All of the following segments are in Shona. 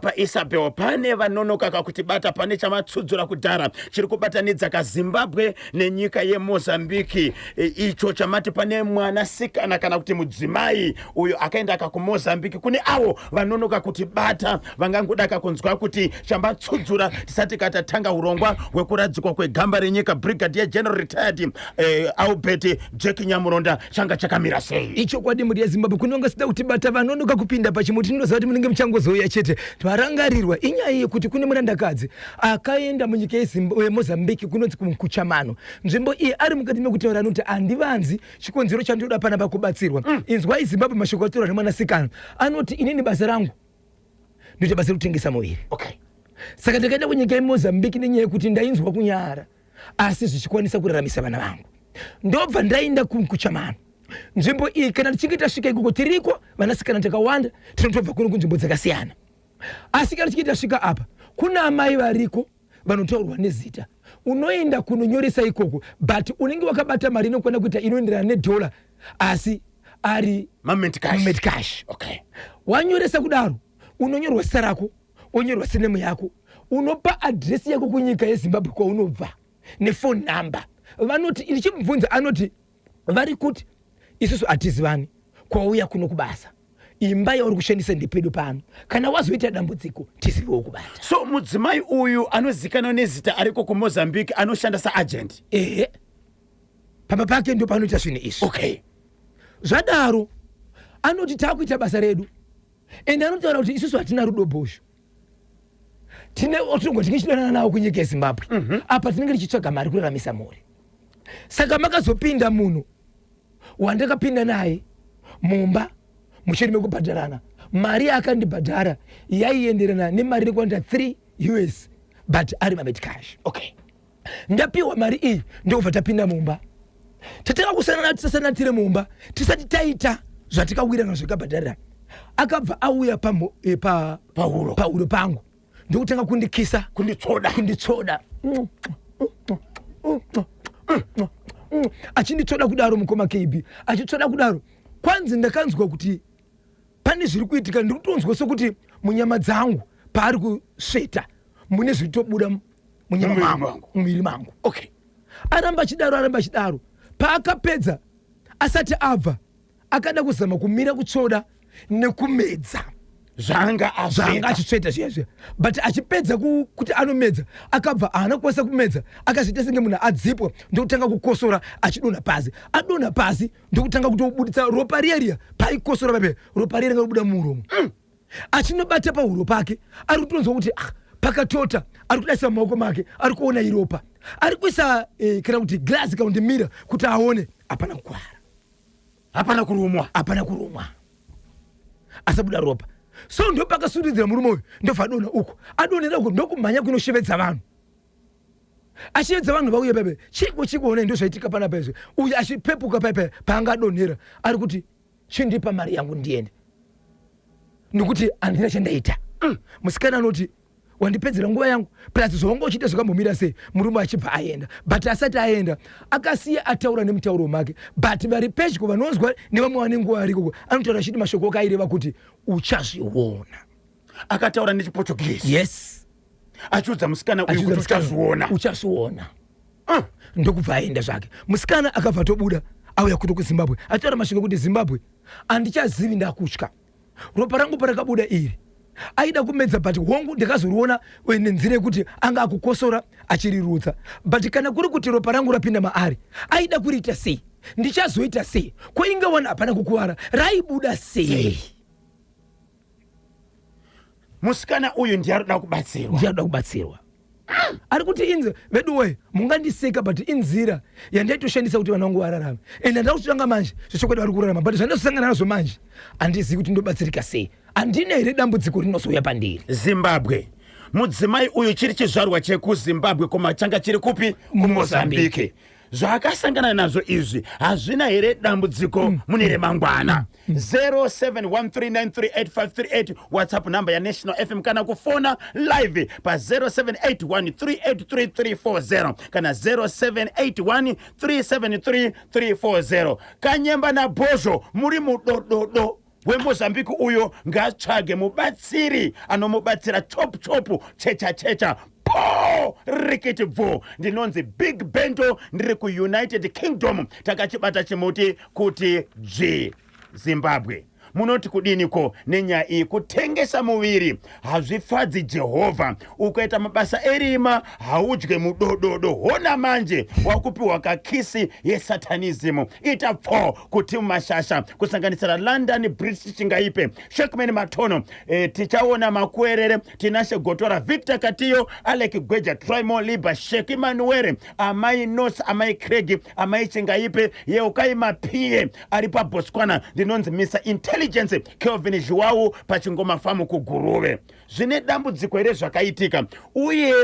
PaIsabel pane vanonoka kakutibata pane chamatsudzura kudhara chiri kubatanidza kaZimbabwe nenyika yeMozambique. Icho chamati pane mwanasikana kana kuti mudzimai uyo akaenda kakuMozambique. Kune avo vanonoka kutibata vangangoda kakunzwa kuti chambatsudzura tisati katatanga urongwa hwekuradzikwa kwegamba renyika Brigadier General Retired Albert Jack Nyamuronda changa chakamira sei. Ichokwadi mhuri yeZimbabwe, kune vangasida kutibata vanonoka kupinda pachimuti, ndinoziva kuti munenge muchangozouya chete. Twarangarirwa inyaya yekuti kune murandakadzi akaenda munyika yeMozambique kunonzi kuChamano. Nzvimbo iyi ari mukati mekutaura anoti handivanzi chikonzero chandinoda panapa kubatsirwa. Inzwai Zimbabwe mashoko ataurwa nemwanasikana anoti inini basa rangu ndoita basa rekutengesa muviri. Saka ndakaenda kunyika yeMozambique nenyaya yekuti ndainzwa kunyara asi zvichikwanisa kuraramisa vana vangu. Ndobva ndaenda kuChamano. Nzvimbo iyi kana tichinge tasvika ikoko tiriko vanasikana takawanda tinotobva kuno kunzvimbo dzakasiyana. Asi kana tichinge tasvika apa kuna amai variko vanotaurwa nezita. Unoenda kunonyoresa ikoko but unenge wakabata mari inokwana kuita inoenderana nedhola asi ari mametcash. Cash. Wanyoresa kudaro unonyorwa zita rako, wonyorwa senemu yako, unopa adhiresi yako kunyika yeZimbabwe kwaunobva nefone number. Vanoti ndichimubvunza anoti vari kuti isusu hatizivani, kwauya kuno kubasa imba yauri kushandisa ndepedu pano, kana wazoita dambudziko tizivewo kubata. So mudzimai uyu anozikanwa nezita ariko kuMozambique anoshanda saagent. Ehe, pamba pake ndo panoita zvinhu izvi. Zvadaro anoti taakuita basa redu ende anotaura kuti isusu hatina rudo bhosho, tine tinongo tinge navo kunyika yeZimbabwe. Apa tinenge tichitsvaga mari kuraramisa mhuri. Saka makazopinda munhu wandakapinda naye mumba mushure mekubhadharana mari yaakandibhadhara yaienderana nemari inokwanita 3 US but ari mametcash. Ndapiwa mari iyi ndokubva tapinda mumba, tatanga kusanana tisasanatire mumba tisati taita zvatikawirana zvekabhadharira. Akabva auya pahuro. Pahuro pangu ndokutanga kundikisa. Kunditsoda. Kunditsoda, achinditsoda kudaro mukoma KB, achitsoda kudaro kwanzi ndakanzwa kuti pane zviri kuitika, ndiri kutonzwa sekuti munyama dzangu paari kusveta mune zviri kutobuda munyama mumuviri mangu. Mangu. Mumuviri mangu. Aramba achidaro, aramba achidaro, paakapedza asati abva akada kuzama kumira kutsvoda nekumedza zvanga zvanga asveta. Achitsveta zviya zviya but achipedza kuti anomedza akabva haana kukwanisa kumedza, akazoita senge munhu adzipwa ndokutanga kukosora achidonha pasi. Adonha pasi ndokutanga kutobuditsa ropa riya riya paaikosora pape, ropa riya ringa kubuda mumuromo. Achinobata pahuro pake ari kutonzwa kuti ah, pakatota. Ari kudaisa mumaoko make ari kuona iropa, ari kuisa kana kuti glass kana kuti mirror kuti aone, hapana kukwara. Hapana kurumwa. Hapana kurumwa, asabuda ropa. So ndopakasundidzira murume uyu ndobva adonha uko. Adonhera uko ndokumhanya kunoshevedza vanhu, achiedza vanhu vauye pepe, chiko chiko, onai ndozvaitika panapa izvi. Uyu achipepuka pepe paanga adonhera ari kuti chindipa mari yangu ndiende nekuti handina chandaita. Musikana anoti wandipedzera nguva yangu plus zvawanga uchiita zvakambomira sei? Murume achibva aenda but asati aenda akasiya ataura nemutauro make but vari pedyo vanonzwa nevamwe vane nguva varikoko, anotaura achiti mashoko ake aireva kuti uchazviona. Akataura nechiPortuguese. Yes. Achiudza musikana uyu achiudza kuti musikana, uchazviona. Uchazviona. Ndokubva aenda zvake. Musikana akabva tobuda auya kuno kuZimbabwe achitaura mashoko ekuti Zimbabwe handichazivi, ndakutya ropa rangu parakabuda iri. Aida kumedza but hongu ndakazoriona nenzira yekuti anga akukosora achirirutsa, but kana kuri kuti ropa rangu rapinda maari aida kuriita sei? Ndichazoita sei? Ko ingawana hapana kukuvara, raibuda sei? Musikana uyu ndiye arikuda kubatsirwa. Ndiye anoda kubatsirwa. Ari kuti inzi veduwe mungandiseka but inzira yandaitoshandisa kuti vana vangu vararame and handida kutotanga manje zvechokwadi vari kurarama but zvandazosangana nazvo manje handizivi kuti ndobatsirika sei, handina here dambudziko rinozouya pandiri? Zimbabwe, mudzimai uyu chiri chizvarwa chekuZimbabwe koma changa chiri kupi? KuMozambique. Zvaakasangana nazvo izvi hazvina here dambudziko mune remangwana? 0713938538 WhatsApp number yaNational FM kana kufona live pa0781383340 kana 0781373340. Kanyemba nabhozho muri mudododo. weMozambique uyo ngaatsvage mubatsiri anomubatsira chop chop, checha checha, po rikiti bvu. Ndinonzi Big Bento, ndiri kuUnited Kingdom. Takachibata chimuti kuti dzvi. Zimbabwe, munoti kudiniko nenyaya iyi? Kutengesa muviri hazvifadzi Jehovha. Ukaita mabasa erima haudye mudododo. Hona manje wakupiwa kakisi yesatanism. Ita pfo kuti mumashasha kusanganisira London British Chingaipe, Shekman Matono, tichaona Makuerere, Tinashe Gotora, Victor Katiyo, Alec Gweja, Trimo Liba, Shek Emanuere, Amai Nos, Amai Craig, Amai Chingaipe, Yeukai Mapiye ari paBotswana. Ndinonzi Mr Intelligence Kelvin Zhuwau paChingoma Famu kuGuruve. Zvine dambudziko here zvakaitika uye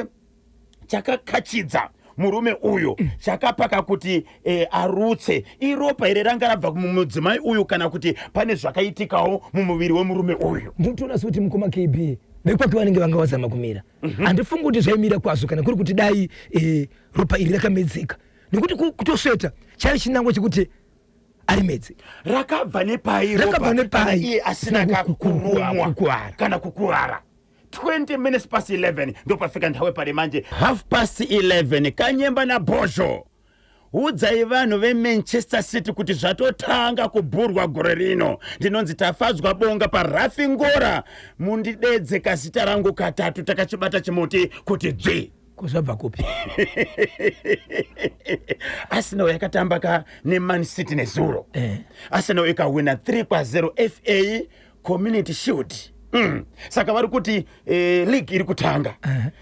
chakakachidza murume uyu, chakapaka kuti arutse? Iropa here ranga rabva mumudzimai uyu, kana kuti pane zvakaitikawo mumuviri wemurume uyu? Ndinotoona sekuti mukoma KB vekwake vanenge vanga vazama kumira. Handifungi kuti zvaimira kwazvo kana kuri kuti dai ropa iri rakamedzeka, nekuti kutosveta chaive chinangwa chekuti arimedze. Rakabva nepai? Rakabva ropa nepai? Kana iye asina kakurumwa Kukuvara. kana kukuvara. 20 minutes past 11 ndopafika nthawe pali manje, half past 11. Kanyemba naBhozho, udzai vanhu veManchester City kuti zvatotanga kubhurwa gore rino. Ndinonzi Tafadzwa Bonga paRafingora. Mundidedze kazita rangu katatu. Takachibata chimuti kuti dzvi. Ko zvabva kupi? Arsenal yakatamba ka neMan City nezuro. Arsenal ikawina 3-0 FA Community Shield. Saka vari kuti league iri kutanga.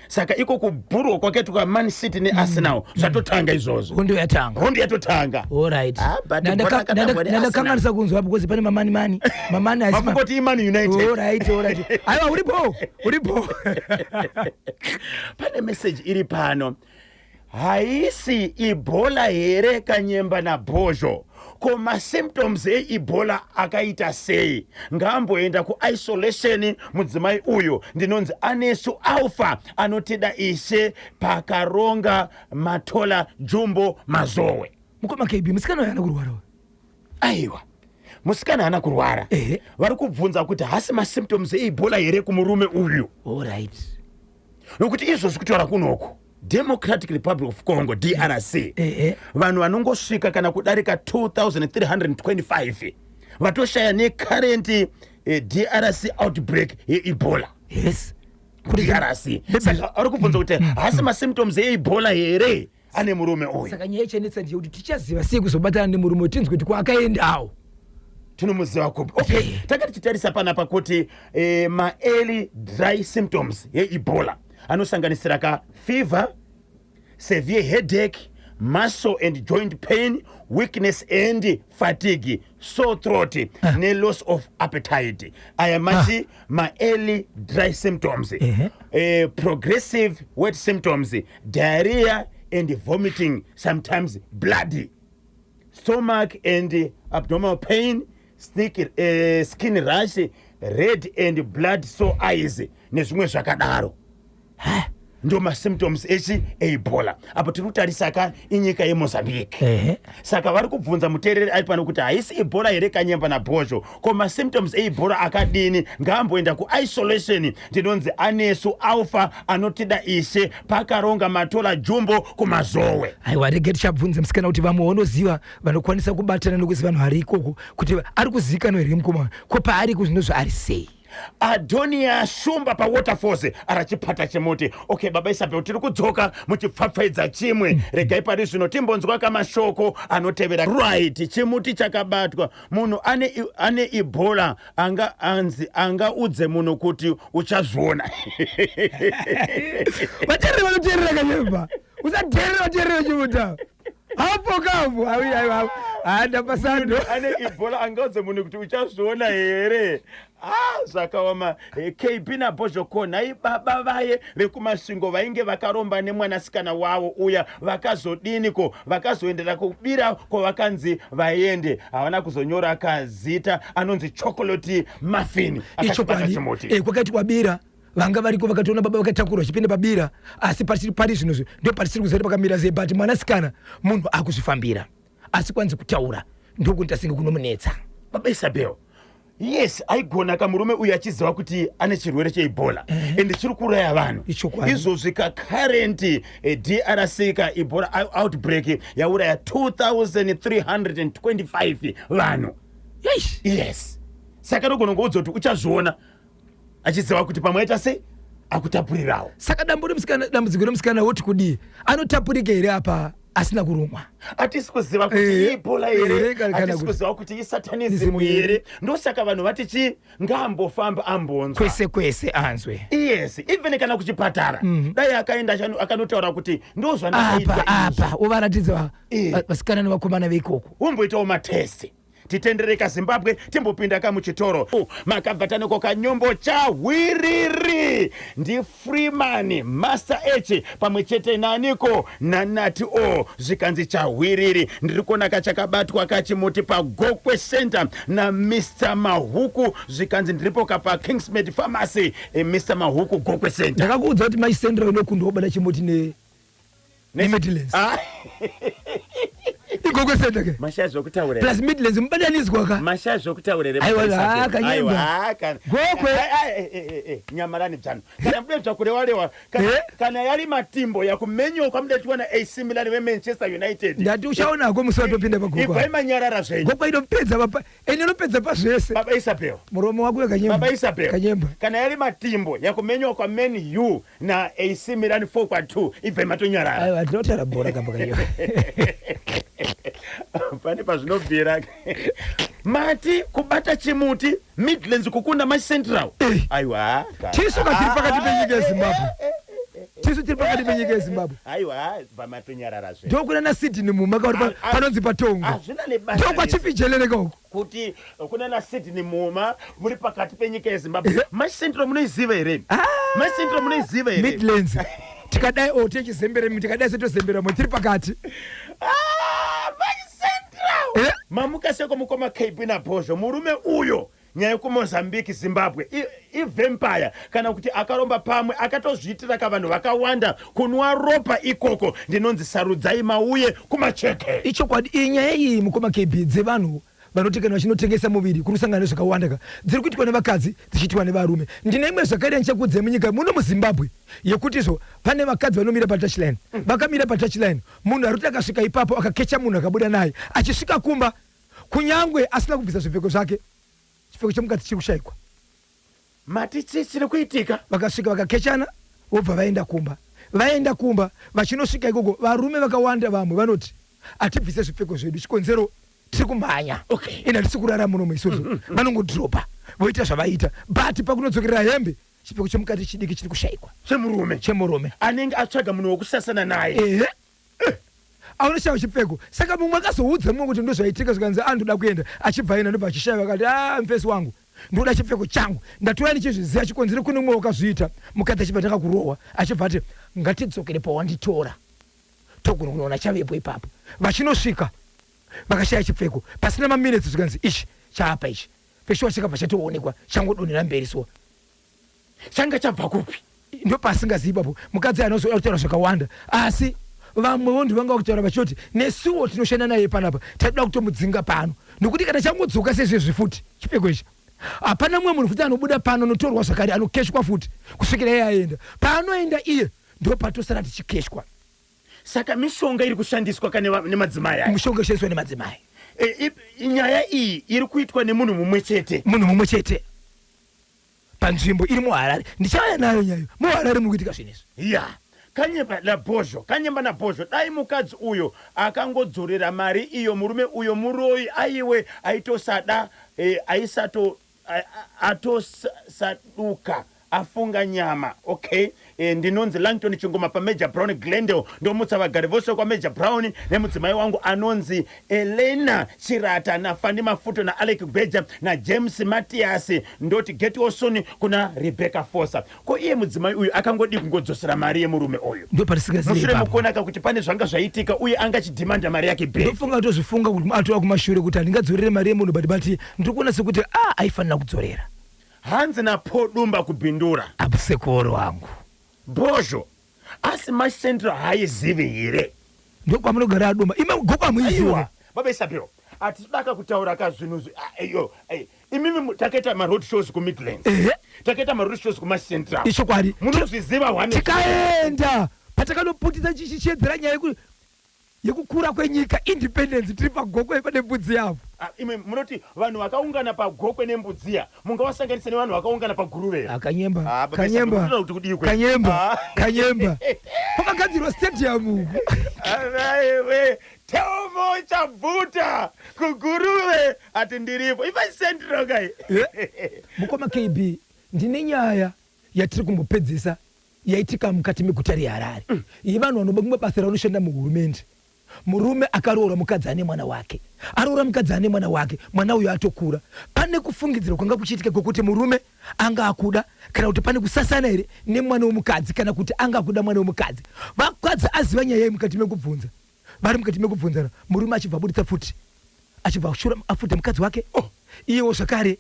Saka iko kubhurwa kwakaitwa Man City neArsenal, zvatotanga izvozvo. Hondo yatanga. Hondo yatotanga. Alright. Ah, but bhora rakatambwa neArsenal. Ndandakanganisa kunzwa because pane mamani mani mamani haisi Mafungoti iMan United. Alright, aiwa, uripo, uripo. Pane meseji iri pano. Haisi Ebola here, Kanyemba naBhozho? Ko masymptoms eEbola akaita sei? Ngaamboenda kuisolation mudzimai uyu. Ndinonzi Anesu Alpha anotida Ishe pakaronga Matola Jumbo Mazowe. Mukoma KB, musikana uyu haana kurwara uyu? Aiwa, musikana haana kurwara. Vari kubvunza kuti hasi masymptoms eEbola here kumurume uyu? Nokuti izvozvi kutaura kunoku, Democratic Republic of Congo, DRC, vanhu vanongosvika kana kudarika 2325 vatoshaya necurrent DRC outbreak yeEbola. DRC. Saka vari kubvunza kuti hasi masymptoms eEbola here ane murume uyu? Saka nyaya ichanetsa ndeyekuti tichaziva sei kuzobatana nemurume uyu, tinzwe kuti kwaakaendawo. Tinomuziva kupi? Okay, tanga tichitarisa panapa kuti maearly dry symptoms yeEbola anosanganisira ka fever, severe headache, muscle and joint pain, weakness and fatigue, sore throat neloss of appetite. Aya machi maearly dry symptoms. Progressive wet symptoms: diarrhea and vomiting, sometimes bloody, stomach and abdominal pain, skin rash, red and blood sore eyes nezvimwe zvakadaro. Ndo masymptoms echi eEbola. Apo tiri kutarisa ka inyika yeMozambique. Saka vari kubvunza muteereri ari pano kuti haisi Ebola here, Kanyemba naBhozho? Ko masymptoms eEbola akadini? Ngaamboenda kuisolation. Ndinonzi Anesu Alpha anotida Ishe pakaronga Matola Jumbo kuMazowe. Aiwa, rege tichabvunza musikana kuti vamwe vanoziva vanokwanisa kubatana nekuziva vanhu vari ikoko kuti ari kuzivikanwa here mukoma, ko paari kuzvino zvaari sei. Adonia Shumba paWaterfalls arachipata chemuti. Okay, baba Isabel, tiri kudzoka muchipfapfaidza chimwe. Regai pari zvino timbonzwa kamashoko anotevera. Right, chimuti chakabatwa. Munhu ane Ebola anga anzi angaudze munhu kuti uchazviona? Vateereri vanoteerera, Kanyemba, usateerera vateereri vechimuta hapo kapo. Aiwa, handapasando. Munhu ane Ebola angaudze munhu kuti uchazviona here? Ah, zvakaoma. KB naBhozhoko, nhai baba vaye vekuMasvingo vainge vakaromba nemwanasikana wavo uya vakazodiniko? Vakazoendera kubira kwavakanzi vaende, havana kuzonyora kazita. Anonzi Chocolate Muffin akachibata Ichokwadi. chimuti. Kwakaitwa bira, vanga variko vakatoona baba vakatakurwa vachipinda pabira, asi pari zvinozvo ndo patisiri kuziva kuti pakamira sei, but mwanasikana munhu akuzvifambira, asi kwanzi kutaura ndokuita senge kunomunetsa. Baba Isabel. Yes, aigona kamurume uyu achiziva kuti ane chirwere cheEbola ende chiri kuuraya vanhu. Ichokwadi. Izvozvi kacurrent DRC ka Ebola outbreak yauraya 2325 vanhu. Eish. Yes, saka anogona kungoudza kuti uchazviona, achiziva kuti pamwe aita sei, akutapurirawo. Saka dambo remusikana, dambudziko remusikana woti kudii? Anotapurika here apa asina kurumwa? Hatisi kuziva kuti iEbola here, kana hatisi kuziva kuti isatanism Ism here. Here. Ndosaka vanhu vati chi ngaambofamba ambonzwa kwese kwese anzwe. Yes, even kana kuchipatara, dai akaenda akanotaura kuti ndo zvandakaitwa Apa izvi. Apa uvaratidza vasikana nevakomana veikoko. Womboitawo matest. Titendereka Zimbabwe, timbopinda kamuchitoro. Makabva taneko kanyombo chahwiriri ndiFreeman Master H pamwe chete naniko naNati O. Zvikanzi chahwiriri ndiri kuona kachakabatwa kachimuti paGokwe Center naMr Mahuku. Zvikanzi ndiripo kapa Kingsmed Pharmacy, Mr Mahuku, Gokwe Center. Ndakakuudza kuti Mash Central inokundwa kubata chimuti neMidlands. Ah, iGokwe Center ke. Mashaya zvokutaura. Plus Midlands mubatanidzwa ka. Mashaya zvokutaura here? Aiwa, Isabel? ah, Kanyemba. Aiwa, Gokwe. Nyamarani dzano kana mude zvakurewalewa kana yari matimbo yakumenyiwa kwamude tiwana AC Milan veManchester United. Ndati uchaonako musi watopinda Ibvai paGokwe. manyarara zvenyu. Gokwe inopedza papa, ende inopedza pazvese. Baba Isabel. Muromo wako wekanyemba. Baba Isabel. Kanyemba. Kana yari matimbo yakumenyiwa kwaMan U na AC Milan 4 kwa 2, ibvai matonyarara. Aiwa, tinotaura bhora kamba, Kanyemba. Pane pazvinobvira mati kubata chimuti Midlands kukunda Macentral. Aiwa. Tisu ka tiri pakati penyika yeZimbabwe. Tisu tiri pakati penyika yeZimbabwe. Aiwa, bva matonyarara zve. Ndokuna naSydney Muma kauri panonzi paTongo. Hazvina nebasa rese. Ndokwachifijeleleka uko. Kuti kuna naSydney Muma muri pakati penyika yeZimbabwe. Macentral munoiziva here? Macentral munoiziva here? Midlands tikadai o techizembera, tikadai setozemberamo, tiri pakati. Ah, Macentral. Mamuka seko mukoma KB naBhozho. Murume uyo, nyaya yekuMozambique, Zimbabwe, ivampire kana kuti akaromba, pamwe akatozviitira kavanhu vakawanda kunwa ropa ikoko. Ndinonzi Sarudzai Mauye kuMacheke. Ichokwadi, iyi nyaya iyi, mukoma KB, dzevanhu vanoti kana vachinotengesa muviri kuri kusangana nezvakawanda ka, dziri kuitwa nevakadzi, dzichiitwa nevarume. Ndine imwe zvakare yandichakuudzai munyika muno muZimbabwe yekuti izvo pane vakadzi vanomira patouchline. Vakamira patouchline, munhu ari kuti akasvika ipapo akakecha munhu, akabuda naye, achisvika kumba, kunyangwe asina kubvisa zvipfeko zvake, chipfeko chemukati chiri kushayikwa. Mati chii chiri kuitika? Vakasvika vakakechana, vobva vaenda kumba. Vaenda kumba, vachinosvika ikoko, varume vakawanda vamwe vanoti hatibvise zvipfeko zvedu, chikonzero tiri kumhanya ende hatisi kurara munomo isusu. Vanongodhiropa voita zvavaita, but pakunodzokerera hembe, chipfeko chemukati chidiki chiri kushayikwa. Chemurume. Chemurume. Anenge atsvaga munhu wokusasana naye. Ehe, aunoshaya chipfeko. Saka mumwe akazoudza mumwe kuti ndozvaitika, zvikanzi a ndoda kuenda. Achibva aenda, ndobva achishaya. Vakati, a mufesi wangu, ndoda chipfeko changu, ndatouya ndichizviziva chikonzero kune mumwe wakazviita. Mukadzi achibva tanga kurohwa, achibva ati ngatidzokere pawanditora, togona kunoona chavepo ipapo. Vachinosvika vakashaya chipfeko. Pasina maminutes zvikanzi ichi chaapa ichi peshuwa chakabva chatoonekwa changodonhera mberi so. Changa chabva kupi? Ndopasingazivi ipapo. Mukadzi anozoda kutaura zvakawanda, asi vamwewo ndivanga kutaura vachiti nesuwo tinoshanda naye panapa, taida kutomudzinga pano nokuti kana changodzoka sezvezvi futi chipfeko ichi, hapana mumwe munhu futi anobuda pano anotorwa zvakare, anokeshwa futi kusvikira iye aenda. Paanoenda iye, ndopatosara tichikeshwa. Saka mishonga iri kushandiswa ka nemadzimai aya? Mishonga ishandiswa nemadzimai. E, nyaya iyi iri kuitwa nemunhu mumwe chete? Munhu mumwe chete panzvimbo iri muHarare. Ndichauya nayo nyayo. MuHarare muri kuitika zvinhu izvi. Ya, Kanyemba naBhozho, Kanyemba naBhozho, dai mukadzi uyo akangodzorera mari iyo. Murume uyo muroyi, aiwe aitosada, aisato atosaduka afunga nyama. Okay, ndinonzi Langton Chingoma paMajor Brown, Glendale. Ndomutsa vagari vose kwaMajor Brown nemudzimai wangu anonzi Elena Chirata, naFani Mafuto, naAlec Gweja, naJames Matias. Ndoti get well soon kuna Rebecca Fosa. Ko iye mudzimai uyu akangodii kungodzosera mari yemurume uyu? Ndopatisingazivi Mushure ipapo. mukuonaka kuti pane zvanga zvaitika uye angachidhimanda mari yake back. Ndofunga tozvifunga kuti atova kumashure kuti handingadzorere mari yemunhu, but ndiri kuona sekuti a aifanira kudzorera. Hanzi naPodumba kubhindura. Abusekoro wangu. Bhozho, asi Macentral haizivi here? Ndokwamunogara adumba ima, Gokwe hamuizivi. Aiwa, baba Isabel. Hatidaka kutaura ka zvinhu iyo imimi takaita maroad shows kuMidlands, takaita maroad shows kumaCentral. Ichokwadi. Munozviziva hwane. Tikaenda patakanoputisa chichichiedzera nyaya yekukura kwenyika, independence, tiri paGokwe pane mbudzi yavo. Ah, imi munoti vanhu vakaungana paGokwe nembudziya mungavasanganisa nevanhu vakaungana paGuruve? Ah, Kanyemba. Ah, baba. Kanyemba. Munoda kuti kudii kwe? Kanyemba. Ah. Kanyemba pakagadzirwa stadium uku. Aiwe, Telmo Chabvuta kuGuruve ati ndiripo ipa Central kai. Mukoma KB, ndine nyaya yatiri kumbopedzesa yaitika mukati meguta reHarare, yevanhu vanoba kumwe basa ravanoshanda muhurumende. Murume akaroora mukadzi ane mwana wake. Aroora mukadzi ane mwana wake, mwana uyo atokura. Pane kufungidzirwa kwanga kuchiitika kwekuti murume anga akuda, kana kuti pane kusasana here nemwana wemukadzi, kana kuti anga akuda mwana wemukadzi. Vakadzi aziva nyaya iyi, mukati mekubvunza, vari mukati mekubvunzana, murume achibva abuditsa pfuti, achibva ashura afuta mukadzi wake. Oh, iyewo zvakare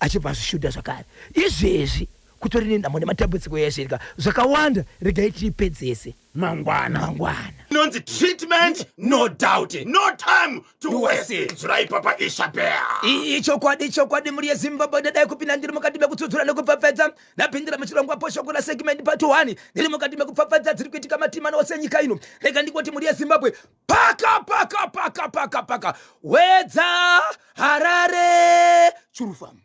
achibva azvishuta zvakare. Izvezvi kutori nenhamo nematambudziko yazvirika zvakawanda. Regai tiipedzese mangwana. Mangwana. Inonzi treatment, no doubt, no time to waste. Nzurai papa Isabel. Ichokwadi, chokwadi, muri yeZimbabwe. Ndadai kupinda, ndiri mukati mekutsudzura nekupfapfadza. Ndapindira muchirongwa poshoko rasegment part 1. Ndiri mukati mekupfapfadza dziri kuitika matimana ose enyika ino. Rega ndingoti, muri yeZimbabwe, paka paka paka paka paka Wedza, Harare, Churu Farm.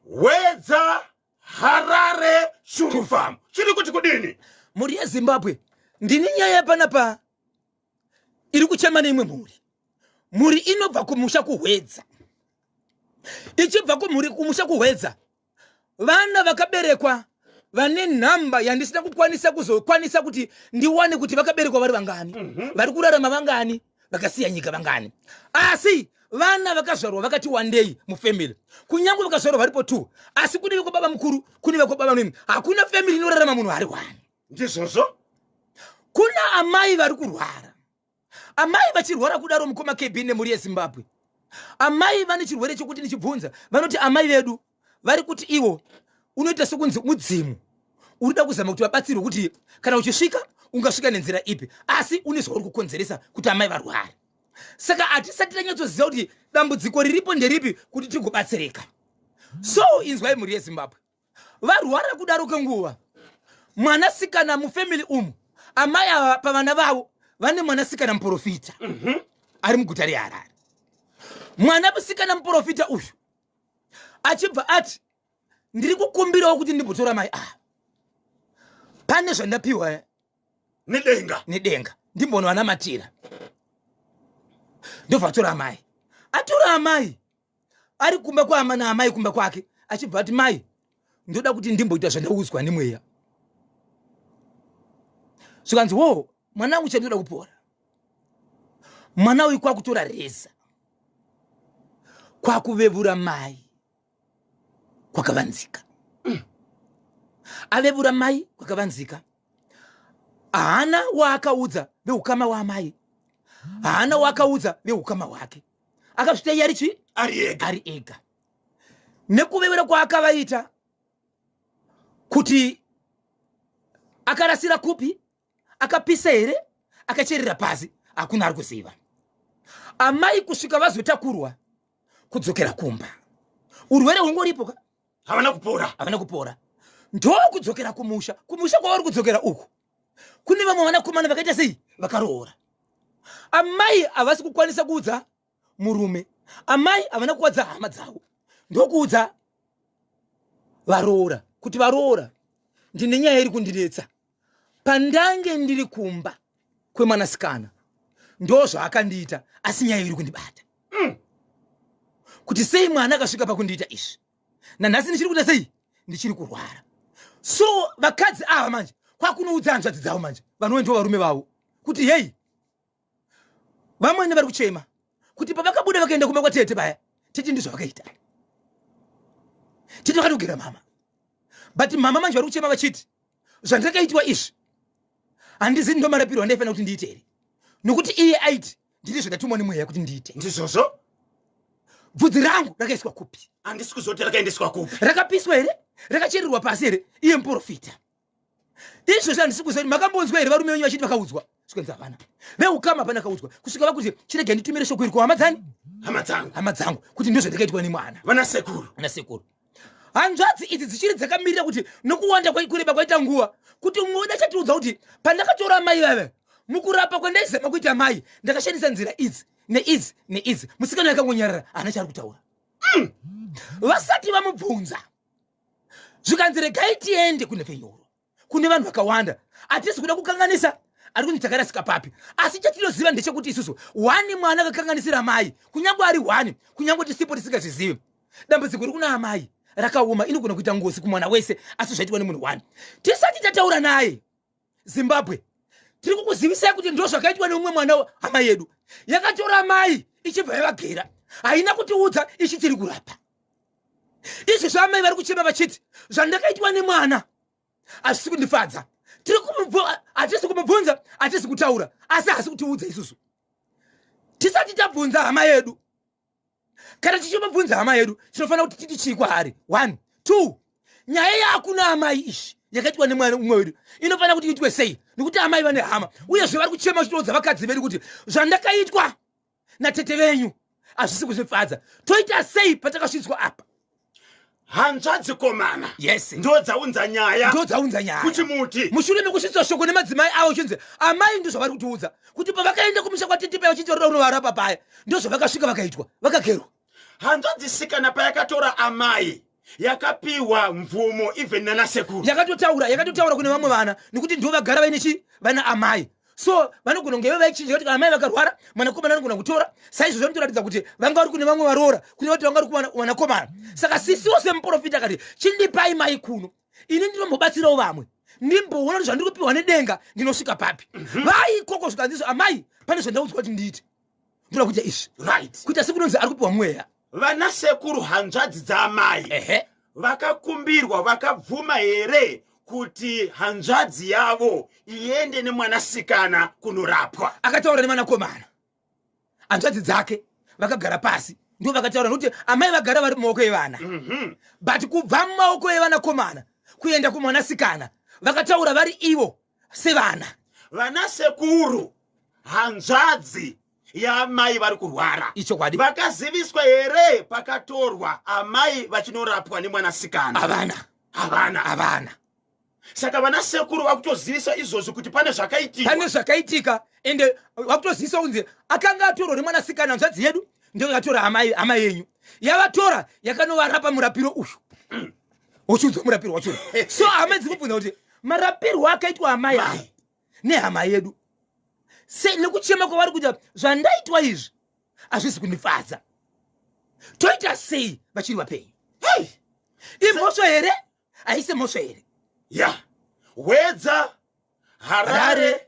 Wedza, Harare, Churu Farm chiri kuti kudini? Mhuri yeZimbabwe, ndini nyaya panapa iri kuchema neimwe mhuri. Mhuri inobva kumusha kuHwedza. Ichibva kumhuri kumusha kuHwedza, vana vakaberekwa vane nhamba yandisina kukwanisa kuzokwanisa kuti ndiwane kuti vakaberekwa vari vangani, vari kurarama vangani, vakasiya nyika vangani. Asi vana vakazvarwa vakati wandei mufamily. Kunyange vakazvarwa varipo two, asi kune vekwababa mukuru, kune vekwababa nini. Hakuna family inorarama munhu ari one. Ndizvozvo. Kuna amai vari kurwara. Amai vachirwara kudaro, mukoma KB nemhuri yeZimbabwe, amai vane chirwere chokuti ndichibvunza vanoti amai vedu vari kuti ivo unoita sekunzi mudzimu urida kuzama kuti vabatsirwe, kuti kana uchisvika ungasvika nenzira ipi, asi une zvauri kukonzeresa kuti amai varware. Saka hatisati tanyatsoziva kuti dambudziko riripo nderipi kuti tigobatsirika. So inzwai, mhuri yeZimbabwe, varwara kudaro kwenguva, mwanasikana mufamily umu, amai ava pavana vavo vane mwanasikana muprofita ari muguta reHarare. Mwana musikana muprofita uyu achibva ati, "Ndiri kukumbirawo kuti ndimbotora mai ava, pane zvandapiwa nedenga." Nedenga, ndimbonowanamatira. Ndobva atora amai. Atora amai, ari kumba kwaama naamai kumba kwake, achibva ati, "Mai, ndoda kuti ndimboita zvandaudzwa nemweya." Zvikanzi, "Wo mwana wangu, chandinoda kupora." Mwana uyu kwakutora reza, kwakuvevura mai kwakavanzika. Avevura mai kwakavanzika, haana waakaudza veukama waamai, haana waakaudza veukama hwake. Akazvita iye ari chii? Ari ega. Ari ega. Nekuvevera kwaakavaita, kuti akarasira kupi, akapisa here, akacherera pasi, hakuna ari kuziva. Amai kusvika vazotakurwa kudzokera kumba, urwere hungoripo ka. Havana kupora. Havana kupora. Ndokudzokera kumusha. Kumusha kwavari kudzokera uku kune vamwe vanakomana vakaita sei, vakaroora. Amai havasi kukwanisa kuudza murume, amai havana kuwadza hama dzavo. Ndokuudza varoora kuti, "Varoora, ndine nyaya iri kundinetsa. Pandange ndiri kumba kwemwanasikana, ndo zvaakandiita, asi nyaya iri kundibata kuti sei mwana akasvika pakundiita izvi. Nanhasi ndichiri kuita sei, ndichiri kurwara." So vakadzi ava manje kwakunoudza hanzvadzi dzavo manje, vanoendiwa varume vavo, kuti hei, vamwene vari kuchema kuti pavakabuda vakaenda kumba kwatete paya, tete ndizvo vakaita, tete vakatogera mama. But mama manje vari kuchema vachiti, "Zvandakaitwa izvi handizi ndo marapiro andaifanira kuti ndiite here, nokuti iye aiti ndini zvandatumwa nemweya kuti ndiite." Ndizvozvo. Bvudzi rangu rakaiswa kupi? Handisi kuzoti rakaendeswa kupi. Rakapiswa here, rakachererwa pasi here? Iye muprofita. Izvozvo handisi kuziva kuti makambonzwa here varume venyu vachiti vakaudzwa. Zvikanzi havana veukama, hapana kaudzwa kusvika vakuti chirega nditumire shoko iri kuhama dzani, hama dzangu, hama dzangu, kuti ndozvandakaitwa nemwana. Vana sekuru. Vana sekuru. Hanzvadzi idzi dzichiri dzakamirira kuti nokuwanda kureba kwaita nguva kuti umwe wedu achatiudza kuti pandakatora mai vave mukurapa kwandaizama kuita mai, ndakashandisa nzira idzi neidzi neidzi. Musikana yakangonyarara, haana chaari kutaura. Vasati vamubvunza, zvikanzi regai tiende kunhepfenyuro kune vanhu vakawanda. Hatisi kuda kukanganisa ari kunzi takarasika papi, asi chatinoziva ndechekuti isusu one mwana akakanganisira mai, kunyange ari one, kunyange tisipo tisingazvizivi, dambudziko ri kuna amai rakaoma, inogona kuita ngozi kumwana wese, asi zvaitwa nemunhu one. Tisati tataura naye, Zimbabwe, tiri kukuzivisai kuti ndo zvakaitwa neumwe mwana. Hama yedu yakatora mai ichibva yavagera, haina kutiudza ichi tiri kurapa. Izvi zvaamai vari kuchema vachiti zvandakaitwa nemwana hazvisi kundifadza. Hatisi kumubvunza, hatisi kutaura, asi haasi kutiudza isusu. Tisati tabvunza hama yedu, kana tichimubvunza hama yedu, tinofanira kuti titi chii kwaari? One, two, nyaya yaakuna amai izvi yakaitwa nemwana umwe wedu inofanira kuti iitwe sei? Nekuti amai vane hama, uyezve vari kuchema vachitoudza vakadzi vedu kuti zvandakaitwa natete venyu hazvisi kuzvifadza. Toita sei patakasvitswa apa? Hanzvadzi komana. Yes. Ndo dzaunza nyaya. Ndo dzaunza nyaya. Kuchimuti. Mushure mekusvitswa shoko nemadzimai avo, chinzi amai ndo zvavari kutiudza kuti pavakaenda kumusha kwatete paya vachinzi varikuda kunovarapa paya, ndo zvavakasvika vakaitwa, vakagerwa. Hanzvadzi sikana payakatora amai, yakapiwa mvumo even nanasekuru? Yakatotaura kune vamwe vana, nekuti ndo vagara vaine chi vana amai, so vanogona kunge ivo vaichinja kuti kana amai vakarwara, mwanakomana anogona kutora. Saizvozvo vanotoratidza kuti vanga vari kune vamwe varoora, kune vati vanga vari kuvanakomana. Saka sisiwo semuprofita akati chindipai mai kuno, ini ndinombobatsirawo vamwe, ndimboona kuti zvandiri kupiwa nedenga ndinosvika papi. Vaikoko zvikanziso amai pane zvandaudzwa kuti ndiite, ndoda kuita izvi. Kuita sekunonzi ari kupiwa mweya. Vana sekuru, hanzvadzi dzaamai, vakakumbirwa, vakabvuma here kuti hanzvadzi yavo iende nemwanasikana kunorapwa? Akataura nemwanakomana, hanzvadzi dzake vakagara pasi, ndo vakataura, nokuti amai vagara vari mumaoko evana. But kubva mumaoko evanakomana kuenda kumwanasikana, vakataura vari ivo sevana. Vana sekuru, hanzvadzi yaamai vari kurwara, Ichokwadi. vakaziviswa here pakatorwa amai vachinorapwa nemwanasikana? Havana. Havana. Havana. Saka vana sekuru vakutoziviswa izvozvi kuti pane zvakaitika. Pane zvakaitika, ende vakutozivisa kunzi akanga atorwa nemwanasikana, hanzvadzi yedu ndo yakatora hama yenyu, yavatora yakanovarapa murapiro uyu, wochiudzwa murapiro wacho. So hama dzikubvunza kuti marapirwo akaitwa amai aya nehama yedu se nekuchema kwavari kuita, zvandaitwa izvi hazvisi kundifadza, toita sei vachiri vapenyu? Hey! Imhosva here? Haisi mhosva here? Ya, Hwedza, Harare, Harare,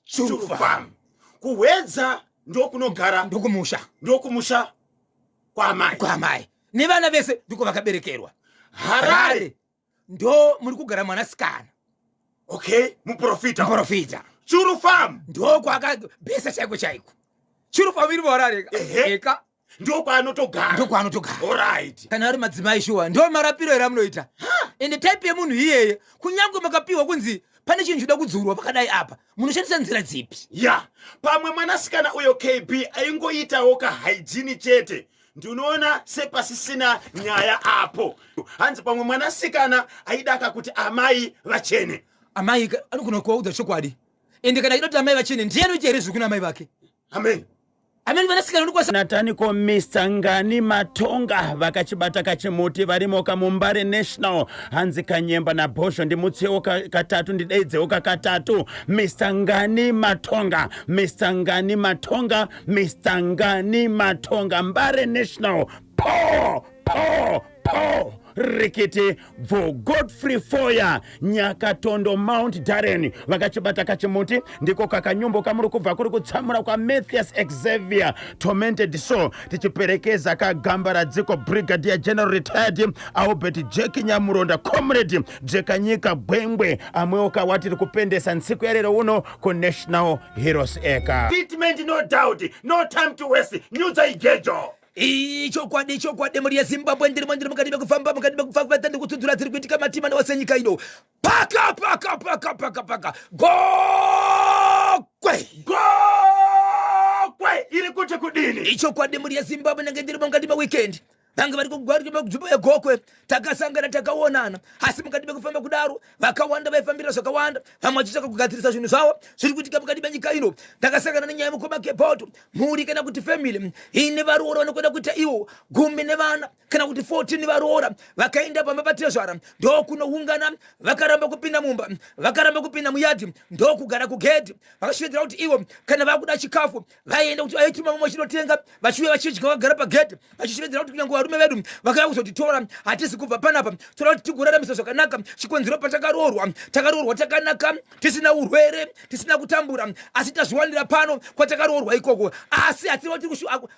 Churu Farm. Kuhwedza ndokunogara ndokumusha. Ndokumusha kwaamai. Kwaamai nevana vese, ndiko vakaberekerwa. Harare. Harare ndo muri kugara mwanasikana. Okay, muprofita. Muprofita. Churu Farm. Ndo kwakabhesa chaiko chaiko, Churu Farm iri muHarare. Eka. Ndokwaanotogara. Ndokwaanotogara. Alright. Kana ari madzimai, shuwa ndo marapiro here amunoita? Ende type yemunhu iyeye, kunyange makapiwa kunzi pane chinhu chinoda kudzurwa pakadai apa, munoshandisa nzira dzipi? Ya, pamwe mwanasikana uyo KB aingoitawo kahygiene chete, ndinoona sepasisina nyaya apo. Hanzi pamwe mwanasikana aidaka kuti amai vachene. Amai anogona kuvaudza chokwadi, ende kana achida kuti amai vachene, ndiye anoita here zviri kuna amai vake? Amen. Ameni. Vanasikana unokwanisa Nataniko Mr Ngani Matonga vakachibata kachimuti varimoka muMbare National. Hanzi Kanyemba naBhosho, ndimutsewo katatu, ndideidzewo kakatatu. Mr Ngani Matonga, Mr Ngani Matonga, Mr Ngani Matonga, Mbare National. Po po po, rikiti bvo. Godfrey Foya, Nyakatondo, Mount Darren, vakachibata kachimuti. Ndiko kakanyumbo kamuri kubva kuri kutsamura kwaMathias Xavier Tormented. So tichiperekeza kagamba radziko, Brigadier General Retired Albert Jack Nyamuronda, Comrade Jekanyika Gwengwe, amwewo kawatiri kupendesa ntsiku yarero uno kuNational Heroes Acre. Treatment, no doubt, no time to waste. Nyudza igejo. Ichokwadi, chokwadi, mhuri yeZimbabwe, ndirimo, ndiri mukati mekufamba, mukati mekufamba, ndikutsudzura dziri kuitika matima newose nyika ino. Paka paka paka paka paka goko. Gokwe. Gokwe iri kuti kudini? Ichokwadi mhuri yeZimbabwe, ndenge ndiri mukati meweekend, vange vari kunzvimbo yeGokwe. Takasangana, takaonana, asi mukati mekufamba kudaro vakawanda vaifambira zvakawanda, vamwe vachitsvaka kugadzirisa zvinhu zvavo zviri kuitika mukati menyika ino. Ndakasangana nenyaya yemukoma Kepoto, mhuri kana kuti family ine varoora vanokwenda kuita ivo 14 kana kuti 14 varoora. Vakaenda pamba patezvara ndokunoungana, vakaramba kupinda mumba, vakaramba kupinda muyadhi, ndokugara kugedhi. Vakasvedzera kuti ivo kana vakuda chikafu vaienda kuti vaituma vamwe vachinotenga, vachiuya vachidya vakagara pagedhi, vachisvedzera kuti kunyange varume vedu vakauya kuzotitora, hatisi kubva panapa, toda kuti tigoraramisa zvakanaka. Chikonzero patakaroorwa, takaroorwa takanaka, tisina urwere, tisina kutambura, asi tazviwanira pano kwatakaroorwa ikoko. Asi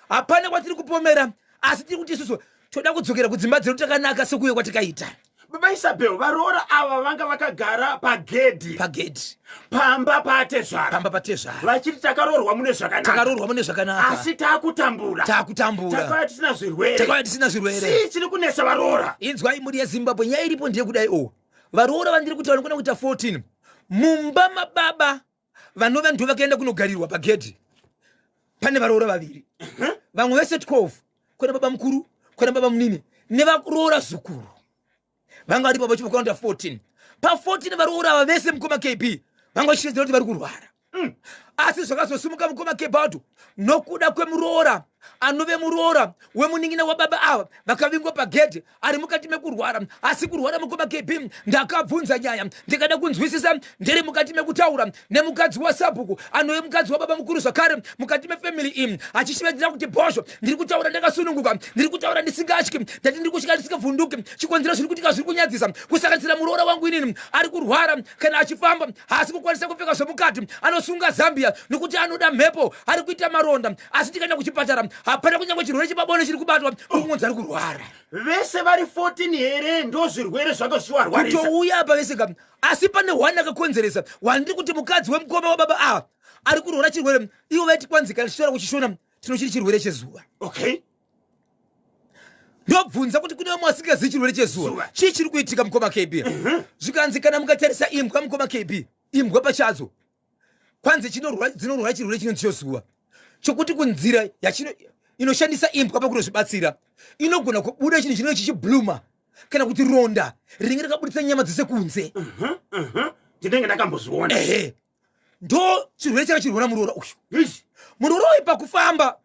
hapana kwatiri kupomera, asi tiri kuti isusu toda kudzokera kudzimba dzedu takanaka sekuuye kwatikaita. Baba Isabel, varoora ava vanga vakagara pagedhi. Pagedhi. Pamba patezvara. Pamba patezvara. Vachiti takaroorwa mune zvakanaka. Takaroorwa mune zvakanaka. Asi taakutambura. Taakutambura. Takauya tisina zvirwere. Takauya tisina zvirwere. Chii chiri kunetsa varoora? Inzwai mhuri yeZimbabwe, nyaya iripo ndeyekudai o. Varoora vandiri kuti vanokona kuita 14 mumba mababa vanova ndo vakaenda kunogarirwa pagedhi, pane varoora vaviri, vamwe vese 12, kwana baba mukuru, kwana baba munini nevaroora zukuru vanga vari baba chivakaunda 14. Pa 14 varoora ava vese, mukoma KB, vanga vachishedzera kuti vari kurwara. Asi zvakazosimuka, mukoma Kebado, nokuda kwemuroora anove muroora wemunin'ina wababa ava vakavingwa pagedhi, ari mukati mekurwara. Asi kurwara, mukoma KB, ndakabvunza nyaya ndikada kunzwisisa ndiri mukati mekutaura nemukadzi wasabhuku anove mukadzi wababa mukuru zvakare mukati mefamily iyi, achishevedzera kuti, "Bhozho, ndiri kutaura ndakasununguka, ndiri kutaura ndisingatyi, ndati ndiri kusvika ndisingavhunduki. Chikonzero zviri kuitika zviri kunyadzisa, kusanganisira muroora wangu inini ari kurwara. Kana achifamba haasi kukwanisa kupfeka zvomukati, anosunga zambia nokuti anoda mhepo. Ari kuita maronda, asi tikaenda kuchipatara hapana kunyange chirwere chepabonde chiri kubatwa, kungonzi ari kurwara." Vese vari 14 here ndo zvirwere zvanga zvichivarwarisa? Kutouya apa vese ka, asi pane one akakonzeresa wandiri kuti mukadzi wemukoma wababa ava ari kurwara chirwere. Ivo vaiti kwanzi kana tichitaura kuChishona tinochiri chirwere chezuva. Ndobvunza kuti kune vamwe vasingazivi chirwere chezuva. Zuva. Chii chiri kuitika, mukoma KB? Zvikanzi kana mukatarisa imbwa, mukoma KB, imbwa pachadzo kwanzi dzinorwara chirwere chinonzi chezuva, chokuti kunzira yachino inoshandisa imbwa pakunozvibatsira inogona kubuda chinhu chinenge chichibluma kana kuti ronda rinenge rakabudisa nyama dzese kunze. Ndinenge ndakambozviona. Ehe, ndo chirwere chakachirwara muroora uyu. Ish. Muroora uyu pakufamba,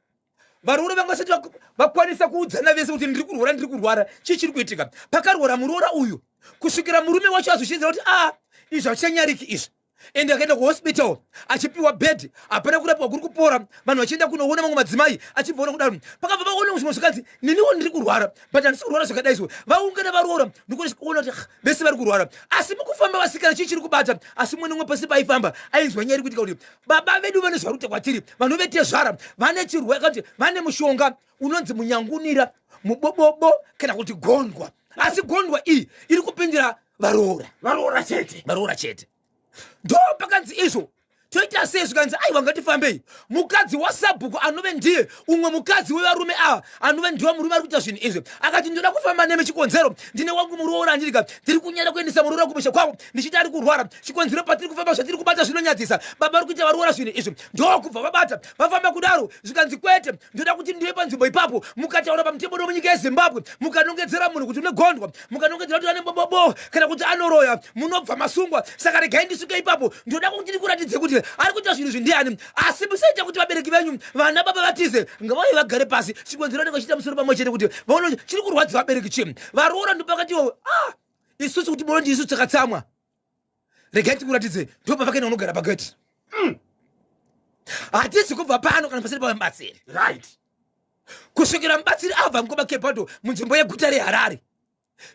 varoora vanga vasati vakwanisa kuudzana vese kuti ndiri kurwara, ndiri kurwara, chii chiri kuitika. Pakarwara muroora uyu kusvikira murume wacho azoshinzira kuti a izvi hazvichanyariki izvi, ende akaenda kuhospital achipiwa bhedhi, hapana kurapwa kuri kupora. Vanhu vachienda kunoona mamwe madzimai achibvaona kudaro, pakabva vaona zvimwe zvikanzi, "Niniwo ndiri kurwara, but handisi kurwara zvakadai." So vaungana varoora ndikuona kuti, "Ah, vese vari kurwara." Asi mukufamba vasikana, chii chiri kubata? Asi mumwe nemumwe pasi paifamba ainzwa nyaya iri kuitika kuti baba vedu vane zvari kuita kwatiri, vanovetezvara vane chirwere kuti vane mushonga unonzi munyangunira, mubobobo kana kuti gondwa. Asi gondwa iyi iri kupindira varoora. Varoora chete. Varoora chete. Ndo pakanzi izvo toita sei? Zvikanzi, "Aiwa, ngatifambei." Mukadzi wasabhuku anove ndiye umwe mukadzi wevarume ava, anove ndiwe murume ari kuita zvinhu izvi, akati, "Ndoda kufamba nemi. Chikonzero ndine wangu muroora andirika, ndiri kunyara kuendesa muroora kumusha kwavo ndichiti ari kurwara. Chikonzero patiri kufamba zvatiri kubata zvinonyadzisa. Baba vari kuita varoora zvinhu izvi." Ndokubva vabata vafamba kudaro. Zvikanzi, "Kwete, ndoda kuti ndive panzvimbo ipapo. Mukataura pamutemo wemunyika yeZimbabwe, mukanongedzera munhu kuti une gondwa, mukanongedzera kuti ane bobobo kana kuti anoroya, munobva masungwa. Saka regai ndisvike ipapo. Ndoda kuti ndikuratidze kuti ari kuita zvinhu izvi ndiani. Asi musaita kuti vabereki venyu, vana baba, vatize. Ngavauye vagare pasi. Chikonzero vanenge vachiita musoro pamwe chete kuti vaone chiri kurwadza vabereki chii." Varoora ndopakatiwo, "Ah, isusu kuti munondi isusu takatsamwa, regai tikuratidze." Ndopavakaenda unogara pageti. "Hatisi kubva pano kana pasiri pamubatsiri." Kusvikira mubatsiri abva, mukoma Kebado, munzvimbo yeguta reHarare,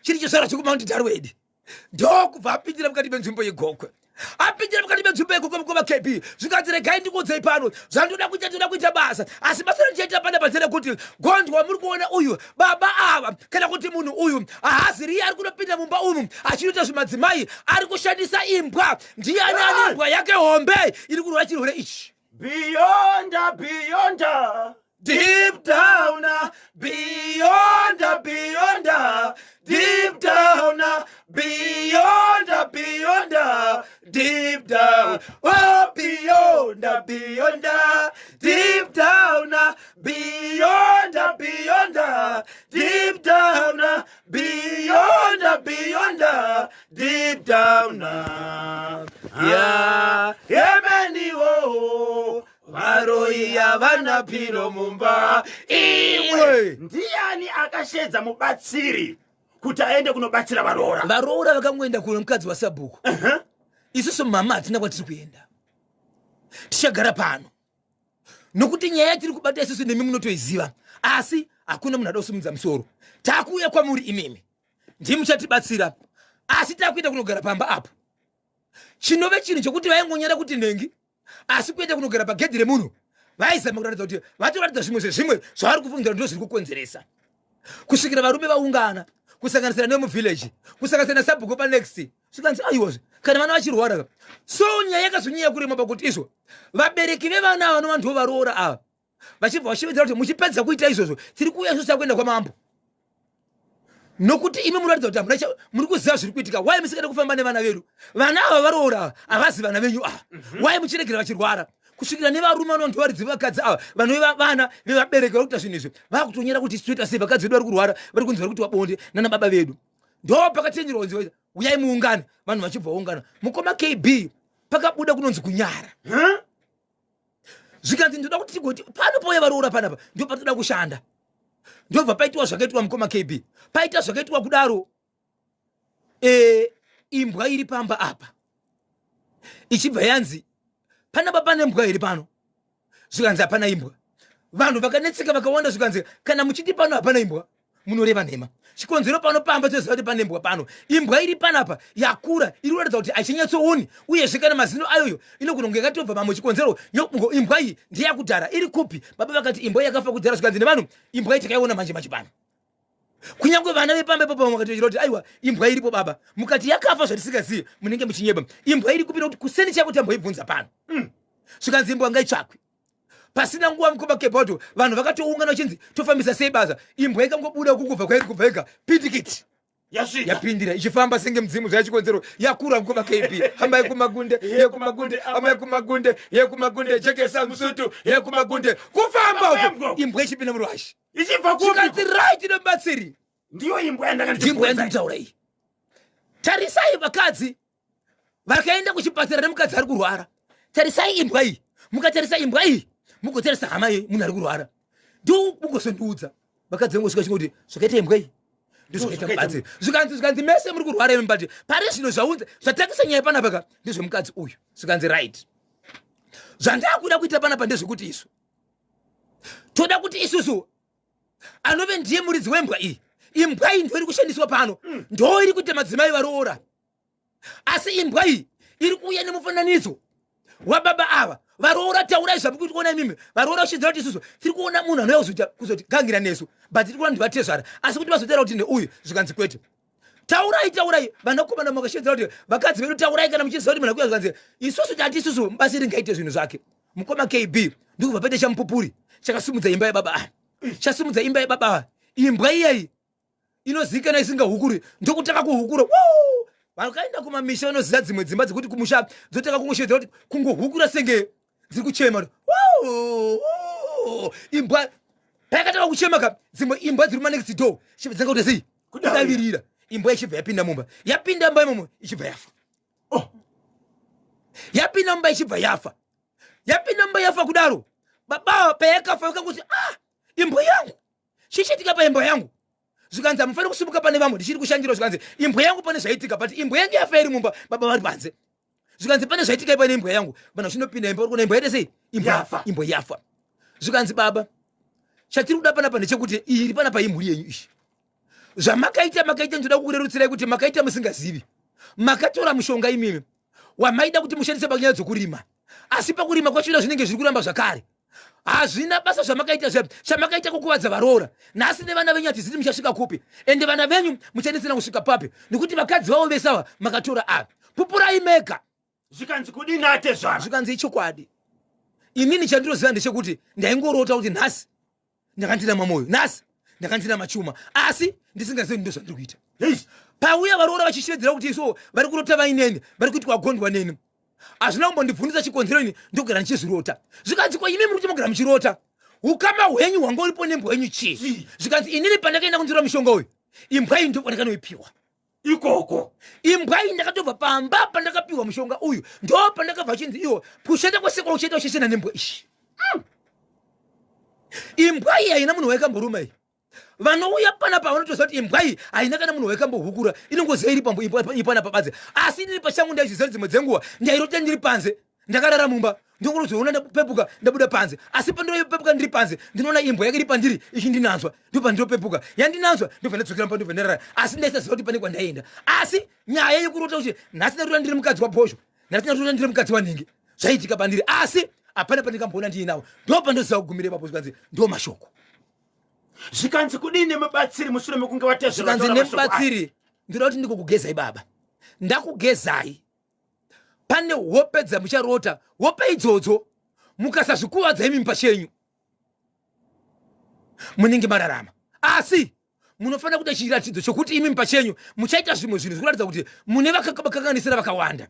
chiri chisvara chekuMount Darwin, ndokubva apindira mukati menzvimbo yeGokwe. Apindira mukati menzvimbo yeGokwe, mukoma KB, zvikanzi, "Regai ndikuudzei pano zvandoda kuita. Ndoda kuita basa, asi basa randichaita pana panzira kuti gondwa muri kuona uyu, baba ava kana kuti munhu uyu haazi riye ari kunopinda mumba umu achinoita zvimadzimai. Ari kushandisa imbwa. Ndiani ane imbwa yake hombe iri kurwara chirwere ichi?" Beyond, beyond, deep down, beyond, beyond. Deep down, beyond, beyond, deep down, oh, beyond, beyond, deep down, beyond, beyond, deep down, beyond, beyond, deep down. Yeah, yemeniwo varoyi havana piro mumba. Iwe ndiani akashedza mubatsiri kuti aende kunobatsira varoora? Varoora vakangoenda kuno mukadzi wasabhuku. Isusu mama hatina kwatiri kuenda, tichagara pano nokuti nyaya yatiri kubata isusu nemi munotoiziva, asi hakuna munhu ada kusimudza musoro. Takuuya kwamuri imimi, ndimi muchatibatsira, asi takuenda kunogara pamba apo, chinove chinhu chokuti vaingonyara kuti nhengi, asi kuenda kunogara pagedhi remunhu vaizama kuratidza kuti vatoratidza zvimwe zvezvimwe zvavari kufungidzira ndo zviri kukonzeresa, kusvikira varume vaungana, kusanganisira nemuvillage, kusanganisira nasabhuku panext. Zvikanzi aiwazve kana vana vachirwara. So nyaya yakazonyanya kurema pakuti izvo vabereki vevana ava vanova ndivo varoora ava vachibva vashevedzera kuti muchipedza kuita izvozvo, tiri kuuya isusu takuenda kwamambo, nokuti imi munoratidza kuti hamuna muri kuziva zviri kuitika. Wai musingade kufamba nevana vedu? Vana ava varoora ava havazi vana venyu ava. Wai muchiregera vachirwara? Kusvikira nevarume vanova ndivaridzi vevakadzi ava vanove vana vevabereki vari kuita zvinhu izvi vakutonyera kuti toita sei, vakadzi vedu vari kurwara, vari kunzi vari kuti vabonde nana baba vedu. Ndo pakatenderwa kunzi uyai muungane, vanhu vachibva ungana. Mukoma KB, pakabuda kunonzi kunyara. Zvikanzi ndoda kuti tigoti pano pouya varoora panapa ndo patoda kushanda. Ndobva paitwa zvakaitwa, mukoma KB. Paita zvakaitwa kudaro, imbwa iri pamba apa ichibva yanzi panapa pane mbwa iri pano. Zvikanzi hapana imbwa. Vanhu vakanetseka vakawanda. Zvikanzi kana muchiti pano hapana imbwa, munoreva nhema. Chikonzero pano pamba toziva kuti pane mbwa pano. Imbwa iri panapa yakura, iri kuratidza kuti haichinyatsooni, uyezve kana mazino ayoyo inogona kunge yakatobva mamwe. Chikonzero imbwa iyi ndeyakudhara. Iri kupi? Baba vakati imbwa yakafa kudhara. Zvikanzi nevanhu imbwa iyi takaiona manje manje pano. Kunyange vana vepamba ipapo vamwe vakatochera kuti aiwa, imbwa iripo baba, mukati yakafa zvatisingazivi munenge muchinyeba. Imbwa iri kupi? Nokuti kuseni chako tamboibvunza pano. Zvikanzi imbwa ngaitsvakwe. Pasina nguva, mukoma Kebato, vanhu vakatoungana vachinzi tofambisa sei basa. Imbwa ikangobuda kungobva kwairi kubva ega, pitikiti. Yasvika. Yapindira ichifamba senge mudzimu zvachikonzero yakura. Mukoma KB, hambai kumagunde yekumagunde, hambai kumagunde yekumagunde, jekesa musutu yekumagunde, kufamba uko imbwa ichipinda murwashi. Ichibva kupi? Zvikanzi right, nemubatsiri. Ndiyo imbwa yandanga Ndimbwa yandikutaura iyi. Tarisai vakadzi vakaenda kuchipatara nemukadzi ari kurwara. Tarisai imbwa iyi. Mukatarisa imbwa iyi, mugotarisa hama iyi, munhu ari kurwara, ndo mugozondiudza. Vakadzi vangosvika chingoti zvakaita imbwa iyi ndizvakaita mubatsiri. Zvikanzi mese muri kurwara imi, but pari zvino zvaunza zvatakisa nyaya panapa ka ndezvemukadzi uyu. Zvikanzi right, zvandakuda kuita panapa ndezvekuti isu toda kuti isusu anove ndiye muridzi wembwa iyi, imbwa iyi ndo iri kushandiswa pano, ndo iri kuita madzimai varoora, asi imbwa iyi iri kuuya nemufananidzo wababa ava. Varoora, taurai zvamuri kuona imimi. Varoora uchiziva kuti isusu tiri kuona munhu anouya kuzoita kuzotigangira nesu, but tiri kuona ndivatezvara, asi kuti vazotaura kuti neuyu. Zvikanzi kwete, taurai, taurai. Vanakomana makashedzera kuti vakadzi vedu, taurai kana muchiziva kuti munhu akuya. Zvikanzi isusu tati isusu mubatsiri ngaite zvinhu zvake. Mukoma KB, ndikubva paita chamupupuri chakasimudza imba yababa ava. Chasimudza imba yababa ava, imbwa iyayi inozivikanwa isingahukuri ndokutanga kuhukura. Woo! Vakaenda kumamisha vanoziva dzimwe dzimba dzekuti kumusha dzotanga kungoshedzera kuti kungohukura senge dziri kuchema. Woo! Woo! Imbwa payakatanga kuchema ka, dzimwe imbwa dziri mumanext door chibva dzanga kuti sei kudavirira. Imbwa ichibva yapinda mumba, yapinda mumba imomo ichibva yafa. Oh. Yapinda mumba ichibva yafa. Yapinda mumba yafa kudaro, baba payakafa vakangoti, "Ah, imbwa yangu, chichiitika paimbwa yangu?" Zvikanzi hamufaniri kusimuka pane vamwe, ndichiri kushandira. Zvikanzi imbwa yangu pane zvaitika, but imbwa yangu yafa iri mumba, baba vari panze. Zvikanzi pane zvaitika pane imbwa yangu. Vanhu vachinopinda imba, uri kuona imbwa yaita sei? Imbwa Yafa. Imbwa yafa. Zvikanzi baba, chatiri kuda panapa ndechekuti iyi iri panapa imhuri yenyu iyi. Zvamakaita makaita, ndinoda kukurerutsirai kuti makaita musingazivi. Makatora mushonga imimi wamaida kuti mushandise panyaya dzokurima, asi pakurima kwachona zvinenge zviri kuramba zvakare. Hazvina basa zvamakaita zve chamakaita kukuvadza varoora nhasi nevana venyu. Hatiziti muchasvika kupi, ende vana venyu muchanetsana kusvika papi, nekuti vakadzi vavo vese ava makatora ava. Pupurai mega. Zvikanzi kudini atezvara? Zvikanzi ichokwadi. Inini chandinoziva ndechekuti ndaingorota kuti nhasi ndakandina mamoyo, nhasi ndakandina machuma, asi ndisingazivi ndo zvandiri kuita. Pauya varoora vachishevedzera kuti iso vari kurota vaineni, vari kuitwa gondwa neni. Hazvina kumbondibvunzisa chikonzero ini ndogara ndichizvirota. Zvikanzi ko imi muri kuti mogara muchirota. Ukama hwenyu hwanga uripo nembwa yenyu chii? Zvikanzi inini pandakaenda kunzura mushonga uyu, imbwa iyi ndopandakanoipiwa. Ikoko. Imbwa iyi ndakatobva pamba pandakapiwa mushonga uyu, ndo pandakabva chinzi iwo kushanda kwese kwauchaita uchishanda nembwa iyi. Imbwa iyi haina munhu waikamboruma iyi. Vanouya panapa vanotoziva kuti imbwa iyi haina kana munhu waikambohukura, inongoziva iri pambo ipanapa badzi. Asi inini pachangu ndaizviziva dzimwe dzenguva ndairota ndiri panze ndakarara mumba, ndongozoona ndapepuka ndabuda panze. Asi pandinopepuka ndiri panze ndinoona imbwa yake iri pandiri ichindinanzwa, ndopandinopepuka yandinanzwa ndobva ndadzokera mumba ndobva ndarara. Asi ndaisaziva kuti pane kwandaenda. Asi nyaya yekurota kuti nhasi ndarota ndiri mukadzi waBhozho, nhasi ndarota ndiri mukadzi wanhingi, zvaiitika pandiri, asi hapana pandikamboona ndiinawo. Ndopandoziva kugumira ipapo, zvikanzi ndo mashoko. Zvikanzi kudini nemubatsiri mushure mekunge vatezvera? Zvikanzi nemubatsiri, ndinoda kuti ndikokugezai baba, ndakugezai. Pane hope dzamucharota, hope idzodzo mukasazvikuvadza imi pachenyu munenge mararama. Asi munofanira kuita chiratidzo chokuti imi pachenyu muchaita zvimwe zvinhu zvikuratidza kuti mune vakakanganisira vakawanda.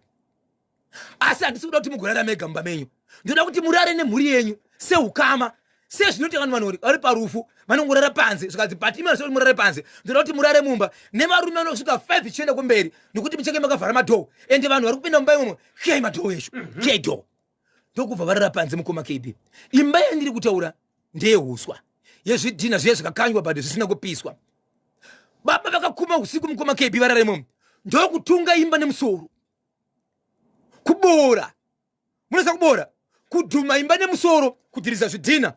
Asi handisi kuda kuti mugorara mega mumba menyu, ndinoda kuti murare nemhuri yenyu seukama, sezvinoita vanhu vanhu vari parufu vanongorara panze. Zvikanzi but imi kuti murare panze, ndinoda kuti murare mumba nevarume vanosvika 5 chienda kumberi, nekuti muchange makavhara madhoo, ende vanhu vari kupinda mumba imomo kiyai madhoo esho, kiyai dhoo. Ndokubva varara panze. Mukoma KB, imba yandiri kutaura ndeyehuswa yezvidhina zviye zvakakanywa but zvisina kupiswa. Baba vakakuma usiku, mukoma KB, varara imomo, ndokutunga imba nemusoro, kuboora, munoziva kuboora, kudhuma imba nemusoro, kudhiriza zvidhina.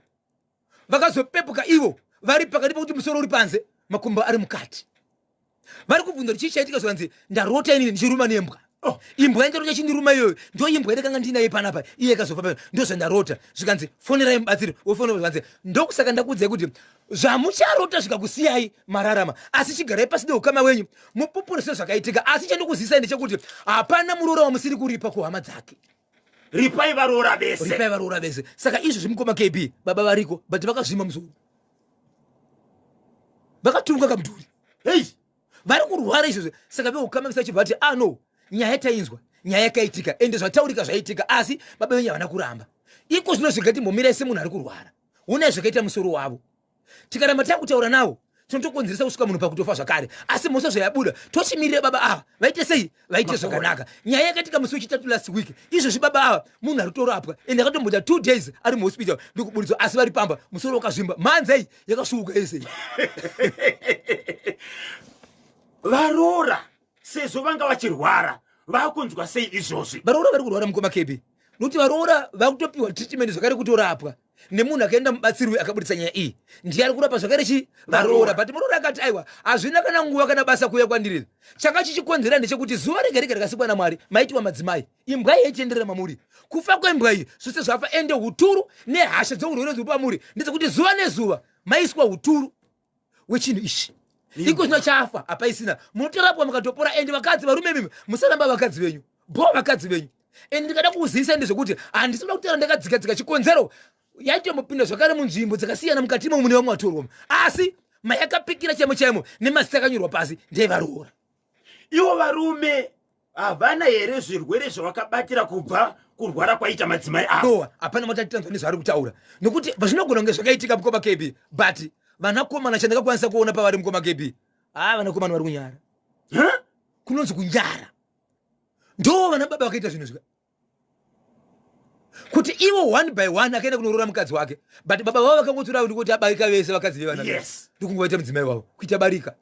Vakazopepuka ivo vari pakati pekuti musoro uri panze, makumbo ari mukati. Vari kubvunza kuti chii chaitika, zvikanzi ndarota inini ndichiruma nembwa. Oh, imbwa yandarota ichindiruma iyoyo ndo imbwa yandakanga ndinaye panapa, iye ikazofa pano, ndo zvandarota. Zvikanzi fonerai mubatsiri, wofonera. Zvikanzi ndokusaka ndakuudzai kuti zvamucharota zvikakusiyai mararama, asi chigarai pasi neukama wenyu mupupure sezvakaitika. Asi chandikuzisai ndechekuti hapana muroora wamusiri kuripa kuhama dzake. Ripai varoora vese, ripai varoora vese. Saka izvo zvimukoma KB, baba variko but vakazvima musoro, vakatunga kamudhuri. Hei, vari kurwara izvozvo. Saka veukama vese vachibva vati ah no, nyaya tainzwa, nyaya yakaitika, ende zvataurika zvaitika, asi baba venyu havana kuramba. Iko zvino zvega timbomirai semunhu ari kurwara, honai zvakaita musoro wavo. Tikaramba takutaura nawo tinotokonzeresa kusvika munhu pakutofa zvakare. Asi mhosva zvayabuda, tochimirira baba ava vaite sei, vaite zvakanaka. Nyaya yakaitika musi wechitatu last week. Izvozvi baba ava munhu ari kutorapwa, ende akatomboita 2 days ari muhospital ndikuburitswa, asi vari pamba musoro wakazvimba, mhanza iyi yakasvuuka yese. Varoora sezvo vanga vachirwara vakunzwa sei izvozvi? Varoora vari kurwara, mukoma KB, nokuti varoora vakutopiwa treatment zvakare, kutorapwa nemunhu akaenda mubatsiri uyu akaburitsa nyaya iyi, ndiye ari kurapa zvakare chi varoora. But muroora akati aiwa, hazvina kana nguva kana basa kuuya kwandiri. Changa chichikonzera ndechekuti zuva rega rega rakasikwa naMwari maitiwa madzimai, imbwa iyi yaitenderera mamuri. Kufa kwembwa iyi zvose zvafa, ende uturu nehasha dzeurwere dziri pamuri ndedzekuti zuva nezuva maiswa uturu wechinhu ichi. Iko zvino chafa hapaisina, munotorapwa mukatopora. Ende vakadzi, varume mimi musaramba vakadzi venyu, bo vakadzi venyu. Ende ndikada kuuzivisa ndezvekuti handisi kuda kutaura ndakadzika dzika chikonzero yaitombopinda zvakare munzvimbo dzakasiyana mukati imomo mune vamwe vatorwa, asi mayakapikira chaimo chaimo nemazita akanyorwa pasi ndevaroora. Ivo varume havana here zvirwere zvavakabatira kubva kurwara kwaita madzimai avo? No, hapana matatitanzwa nezvaari kutaura, nokuti zvinogona kunge zvakaitika, mukoma KB, but vanakomana chandakakwanisa kuona pavari, mukoma KB, haa, vanakomana vari kunyara. Huh? Kunonzi kunyara ndo vana baba vakaita zvinhu zvika kuti ivo one by one akaenda kunoroora mukadzi wake, but baba vavo vakangotora ndikuti abarika vese vakadzi vevana, ndikungovaita mudzimai wavo kuita barika.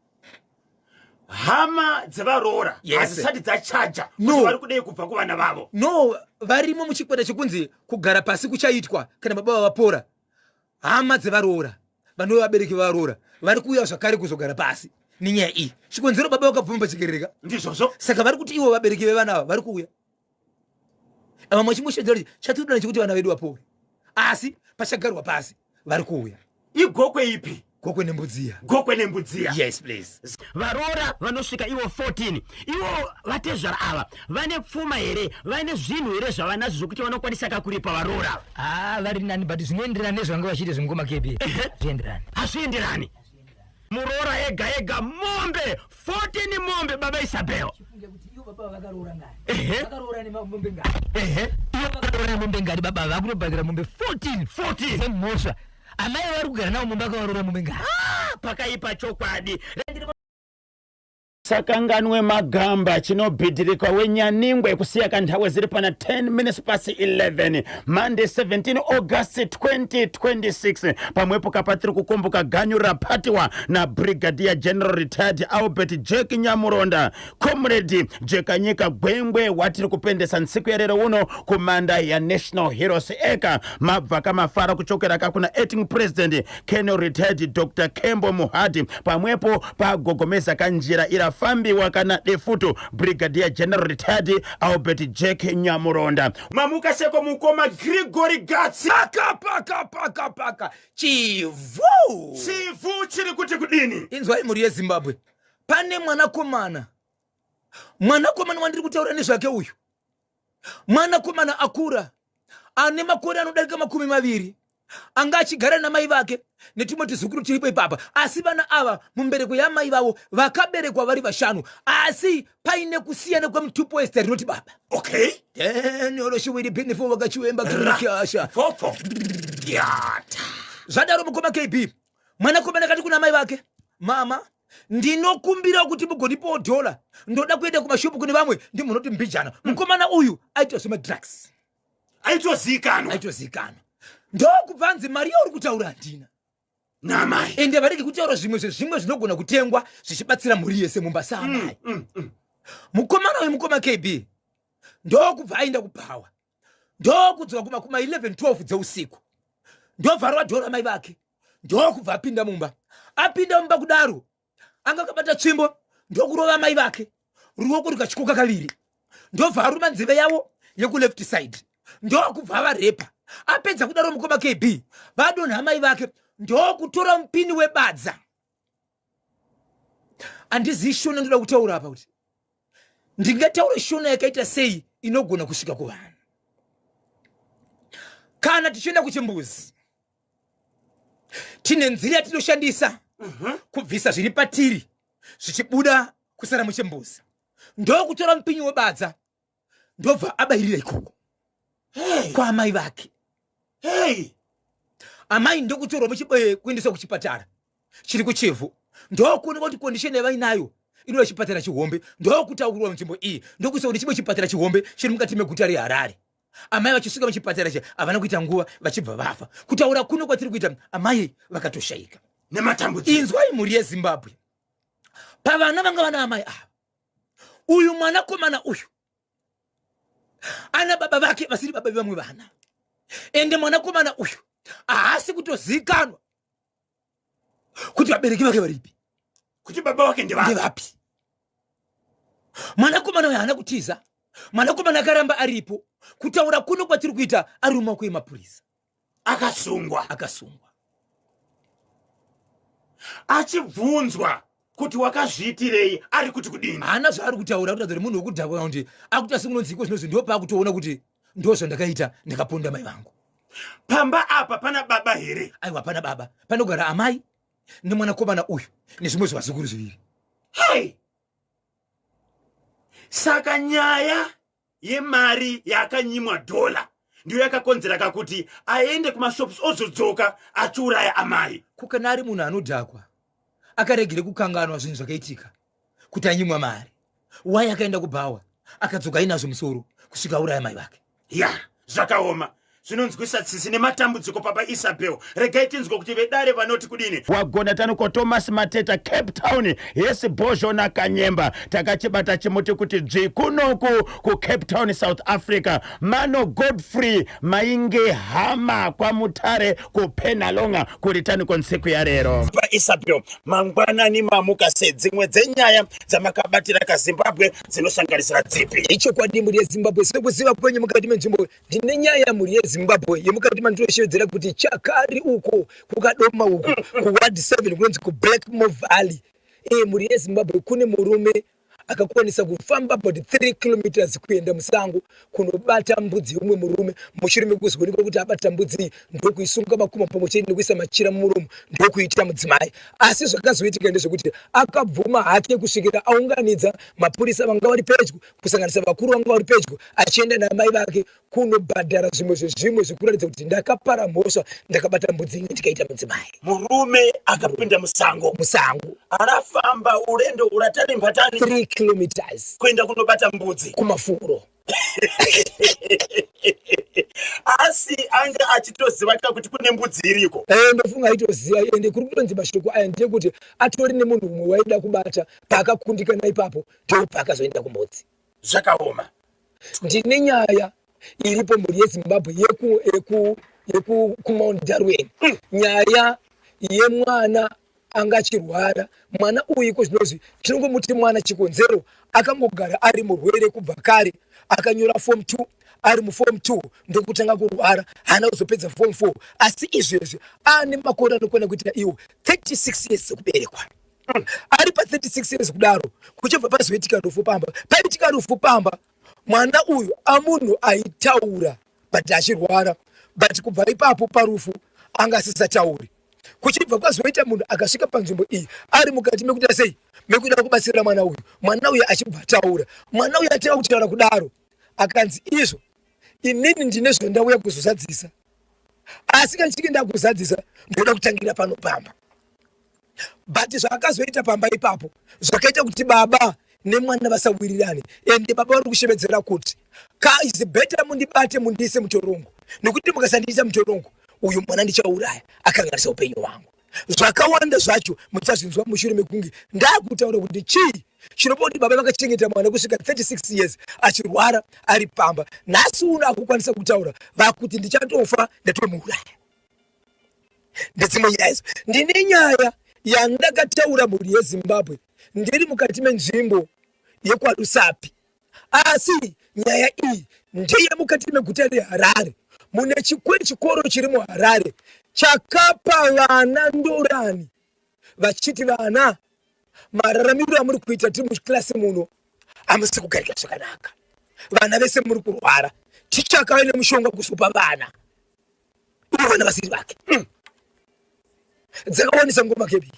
Hama dzevaroora hadzisati dzachaja No. vari kudei kubva kuvana vavo? No, varimo muchikwata chekunzi kugara pasi kuchaitwa kana baba vavapora. Hama dzevaroora vanove vabereki vevaroora vari kuuya zvakare kuzogara pasi nenyaya iyi. Chikonzero baba vakabvuma pachekerereka. Ndizvozvo. Saka vari kuti ivo vabereki vevana ava vari kuuya, vamwe vachingoshedzera kuti chatinoda nechekuti vana vedu vapore, asi pachagarwa pasi vari kuuya. Igokwe ipi? Gokwe Nembudziya. Gokwe Nembudziya. Yes please. Varoora vanosvika ivo 14. Ivo vatezvara ava vane pfuma here, vane zvinhu here zvavanazvo zvokuti vanokwanisa kakuripa varoora? Ah, vari nani, but zvinoenderana nezvavanga vachiita zvemukoma KB, zvienderani. Hazvienderani. Muroora ega ega mombe 14 mombe baba Isabel. Chifunge kuti ivo baba vakaroora ngani. Ehe. Vakaroora nemombe ngani. Ehe. Ivo vakaroora nemombe ngani baba vakutobhadhara mombe 14. 14. Dzemhosva. Amai vari kugara navo mumba vakaroora mombe ngani. Ah, pakaipa chokwadi. Sakanganwe magamba chinobhidhirikwa wenyaningwe kusiya kanthawe ziri pana 10 minutes past 11 Monday 17 August 2026 pamwepo kapatiri kukumbuka ganyu rapatiwa na Brigadier General Retired Albert Jack Nyamuronda Comrade Jekanyika Gwengwe watiri kupendesa nsiku yarero uno kumanda ya National Heroes Acre mabva kamafara kuchokera kakuna acting president Colonel Retired Dr Kembo Muhadi pamwepo pagogomeza kanjira irafambiwa kana defuto Brigadier General Retired Albert Jack Nyamuronda. Mamuka seko mukoma Gregory Gatsi. Paka paka paka paka chivhu. Chivhu chiri kuti kudini? Inzwai mhuri yeZimbabwe. Pane mwanakomana. Mwanakomana wandiri kutaura nezvake uyu. Mwanakomana akura ane makore anodarika 20 anga achigara namai vake netumwe tuzukuru tiripo ipapa, asi vana ava mumbereko yamai vavo vakaberekwa vari vashanu, asi paine kusiyana kwemutupo wezita rinoti baba. Okay. Tenoroshiwiri pinifo vakachiwemba kirikasha. Fofo. Yata. Zvadaro mukoma KB, mwanakomana akati kuna mai vake, mama ndinokumbira kuti mugondipawo dhola, ndoda kuenda kumashopu kune vamwe ndimunoti mbijana. Mukomana uyu aita zvemadrugs. Aitozikanwa. Aitozikanwa. Ndokubva anzi mari yauri kutaura handina. Namai. Ende varege kutaura zvimwe zvezvimwe zvinogona kutengwa zvichibatsira mhuri yese mumba saamai. Mukomana uyu mukoma KB ndokubva aenda kubhawa. Ndokudzoka kuma kuma 11 12 dzeusiku. Ndobva rova dhora mai vake. Ndokubva apinda mumba. Apinda mumba kudaro anga akabata tsvimbo ndokurova mai vake ruoko rukatyoka kaviri. Ndobva aruma nzeve yavo yekuleft side. Ndokubva avarepa. Apedza kudaro mukoma KB vadonha mai vake ndokutora mupini webadza. Handizivi shona ndoda kutaura apa kuti ndingataura shona yakaita sei inogona kusvika kuvanhu. Kana tichienda kuchimbuzi tine nzira yatinoshandisa kubvisa zviri patiri zvichibuda kusara muchimbuzi. Ndokutora mupinyi webadza ndobva abayirira ikoko kwaamai vake. Amai ndokutorwa kuendeswa kuchipatara chiri kuChivhu. Ndokuonekwa kuti condition yavainayo inoda chipatara chihombe. Ndokutaurirwa nzvimbo iyi ndokuisa kuti chimwe chipatara chihombe chiri mukati meguta reHarare. Amai vachisvika muchipatara che havana kuita nguva vachibva vafa. Kutaura kuno kwatiri kuita amai vakatoshaika nematambudziko. Inzwai mhuri yeZimbabwe, pavana vanga vana amai ava, uyu mwanakomana uyu ana baba vake vasiri baba vevamwe vana, ende mwanakomana uyu haasi kutozikanwa kuti vabereki vake varipi, kuti baba vake ndevapi. Ndevapi. Mwanakomana uyu haana kutiza, mwanakomana akaramba aripo. Kutaura kuno kwatiri kuita ari mumaoko emapurisa. Akasungwa. Akasungwa. Achibvunzwa kuti wakazviitirei, ari kuti kudini? Haana zvaari kutaura, kuratidza kuti munhu wekudhakwa kuti akuita sekunonzi iko zvinozvi, ndo paakutoona kuti ndo zvandakaita, ndakaponda mai vangu. Pamba apa pana baba here? Aiwa, pana baba. Panogara amai nemwanakomana uyu nezvimwe zvivazukuru zviviri. Hey! Saka nyaya yemari yaakanyimwa dhola ndiyo yakakonzera kakuti aende kumashops ozodzoka achiuraya amai. Kukana ari munhu anodhakwa akaregere kukanganwa zvinhu zvakaitika kuti anyimwa mari, wai akaenda kubhawa akadzoka ainazvo musoro kusvika auraya mai vake. Ya, zvakaoma, zvinonzwisa tsitsi nematambudziko. Papa Isabel, regai tinzwe kuti vedare vanoti kudini. Wagona tanuko Thomas Mateta, Cape Town. Yes, Bozho naKanyemba takachibata chimuti kuti dzvi kunoku kuCape Town, South Africa. Mano Godfrey mainge hama kwaMutare kuPenalonga kuri tanuko nsiku yarero. Papa Isabel, mangwanani, mamuka sei? Dzimwe dzenyaya dzamakabatira kaZimbabwe dzinosanganisira dzipi? Ichokwadi mhuri yeZimbabwe, sekuziva kwenyu mukati menzvimbo ndine nyaya mhuri yeZimbabwe yemukati mandinoshevedzera kuti chakari uko kukadoma uko kuward 7 kunonzi kuBlackmore Valley. Mhuri yeZimbabwe, kune murume Akakwanisa kufamba about 3 kilometers kuenda musango kunobata mbudzi yeumwe murume mushure mekuzoonekwa kuti abata mbudzi iyi ndokuisunga makuma pamwe chete nekuisa machira mumuromo ndokuitira mudzimai. Asi zvakazoitika ndezvekuti akabvuma hake kusvikira aunganidza mapurisa vanga vari pedyo kusanganisa vakuru vanga vari pedyo achienda naamai vake kunobhadhara zvimwe zvezvimwe zvekuratidza kuti ndakapara mhosva, ndakabata mbudzi imwe ndikaita mudzimai. Murume akapinda musango. Musango. Arafamba urendo uratani mbatani. 3 kilometers. Kuenda kunobata mbudzi. Kumafuro. Asi anga achitoziva ka kuti kune mbudzi iriko. Eh, ndofunga aitoziva ende kuri kutonzi mashoko aya ndeyekuti atori nemunhu umwe waida kubata paakakundikana ipapo ndipo paakazoenda kumbudzi. Zvakaoma. Ndine nyaya iripo mhuri yeZimbabwe yeku yeku yeku kuMount Darwin. Nyaya yemwana anga achirwara. Mwana uyu iko zvinozvi tinongomuti mwana chikonzero akangogara ari murwere kubva kare. Akanyora form 2 ari muform 2 ndokutanga kurwara, haana kuzopedza form 4 asi izvezvi ane makore anokwana kuita iwo 36 years dzekuberekwa. Ari pa 36 years kudaro kuchibva pazoitika rufu pamba. Paitika rufu pamba mwana uyu amunhu aitaura but achirwara, but kubva ipapo parufu anga asisatauri. Kuchibva kwazoita munhu akasvika panzvimbo iyi ari mukati mekuita sei, mekuda kubatsira mwana uyu, mwana uyu achibva ataura. Mwana uyu atanga kutaura kudaro akanzi izvo inini ndine zvandauya kuzozadzisa, asi kana ndichinge ndakuzadzisa ndoda kutangira pano pamba. But zvaakazoita pamba ipapo zvakaita kuti baba nemwana vasawirirane, ende baba vari kushevedzera kuti ka is better mundibate mundiise mutorongo, nekuti mukasandiisa mutorongo uyu mwana ndichauraya, akanganisa upenyu hwangu. Zvakawanda zvacho muchazvinzwa mushure mekunge ndakutaura kuti chii chinopa kuti baba vakachengeta mwana kusvika 36 years achirwara ari pamba, nhasi uno akukwanisa kutaura vakuti ndichatofa ndatomuuraya. Ndedzimwe nyaya idzo. Ndine nyaya yandakataura mhuri yeZimbabwe ndiri mukati menzvimbo yekwaRusapi, asi nyaya iyi ndeye mukati meguta reHarare mune chikoro chiri muHarare chakapa vana ndorani vachiti vana mararamiro amuri kuita tiri muchikilasi muno hamusi kugarika zvakanaka, vana vese muri kurwara, ticha akauya nemushonga kuzopa vana ivo vana vasiri vake. Dzakawanisa ngoma kebi.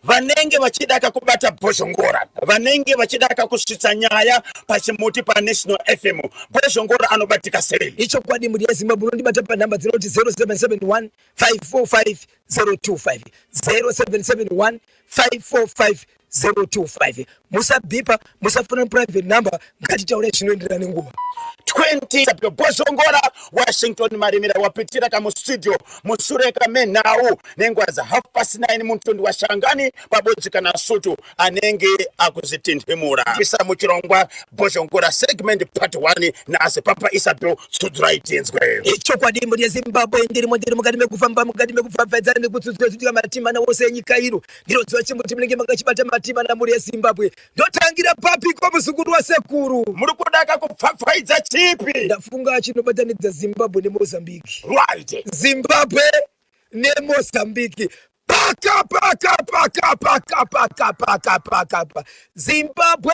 Vanenge vachidaka kubata Bhozhongora, vanenge vachidaka kusvitsa nyaya pachimuti paNational FM, Bhozhongora anobatika sei? Ichokwadi mhuri yeZimbabwe, unondibata panhamba dzinoti 0771 545 025, 0771 545 025. Musabhipa, musafona private number, ngatitaure zvinoenderana nenguva. 20 Bhozhongora Washington Marimira wapitira kamustudio musure kamenhau nenguva dza 9:30 mutundi waShangani pabodzi kana sutu anenge akuzvitinhimura isa muchirongwa Bhozhongora segment part 1 nhasi. Papa Isabel, tsudzurai tinzwe. Ichokwadi mhuri yeZimbabwe, ndirimo ndiri mukati mekufamba, mukati mekupfapfaidza nekutsudzura zvitika matimana wose enyika ino. Ndinoziva chimuti munenge makachibata matimana mhuri yeZimbabwe. Ndotangira papiko muzukuru wasekuru? Muri kudaka kupfapfaidza chipi? Ndafunga chinobatanidza Zimbabwe neMozambique. Right. Zimbabwe neMozambique. Paka paka paka paka paka paka paka pa. Zimbabwe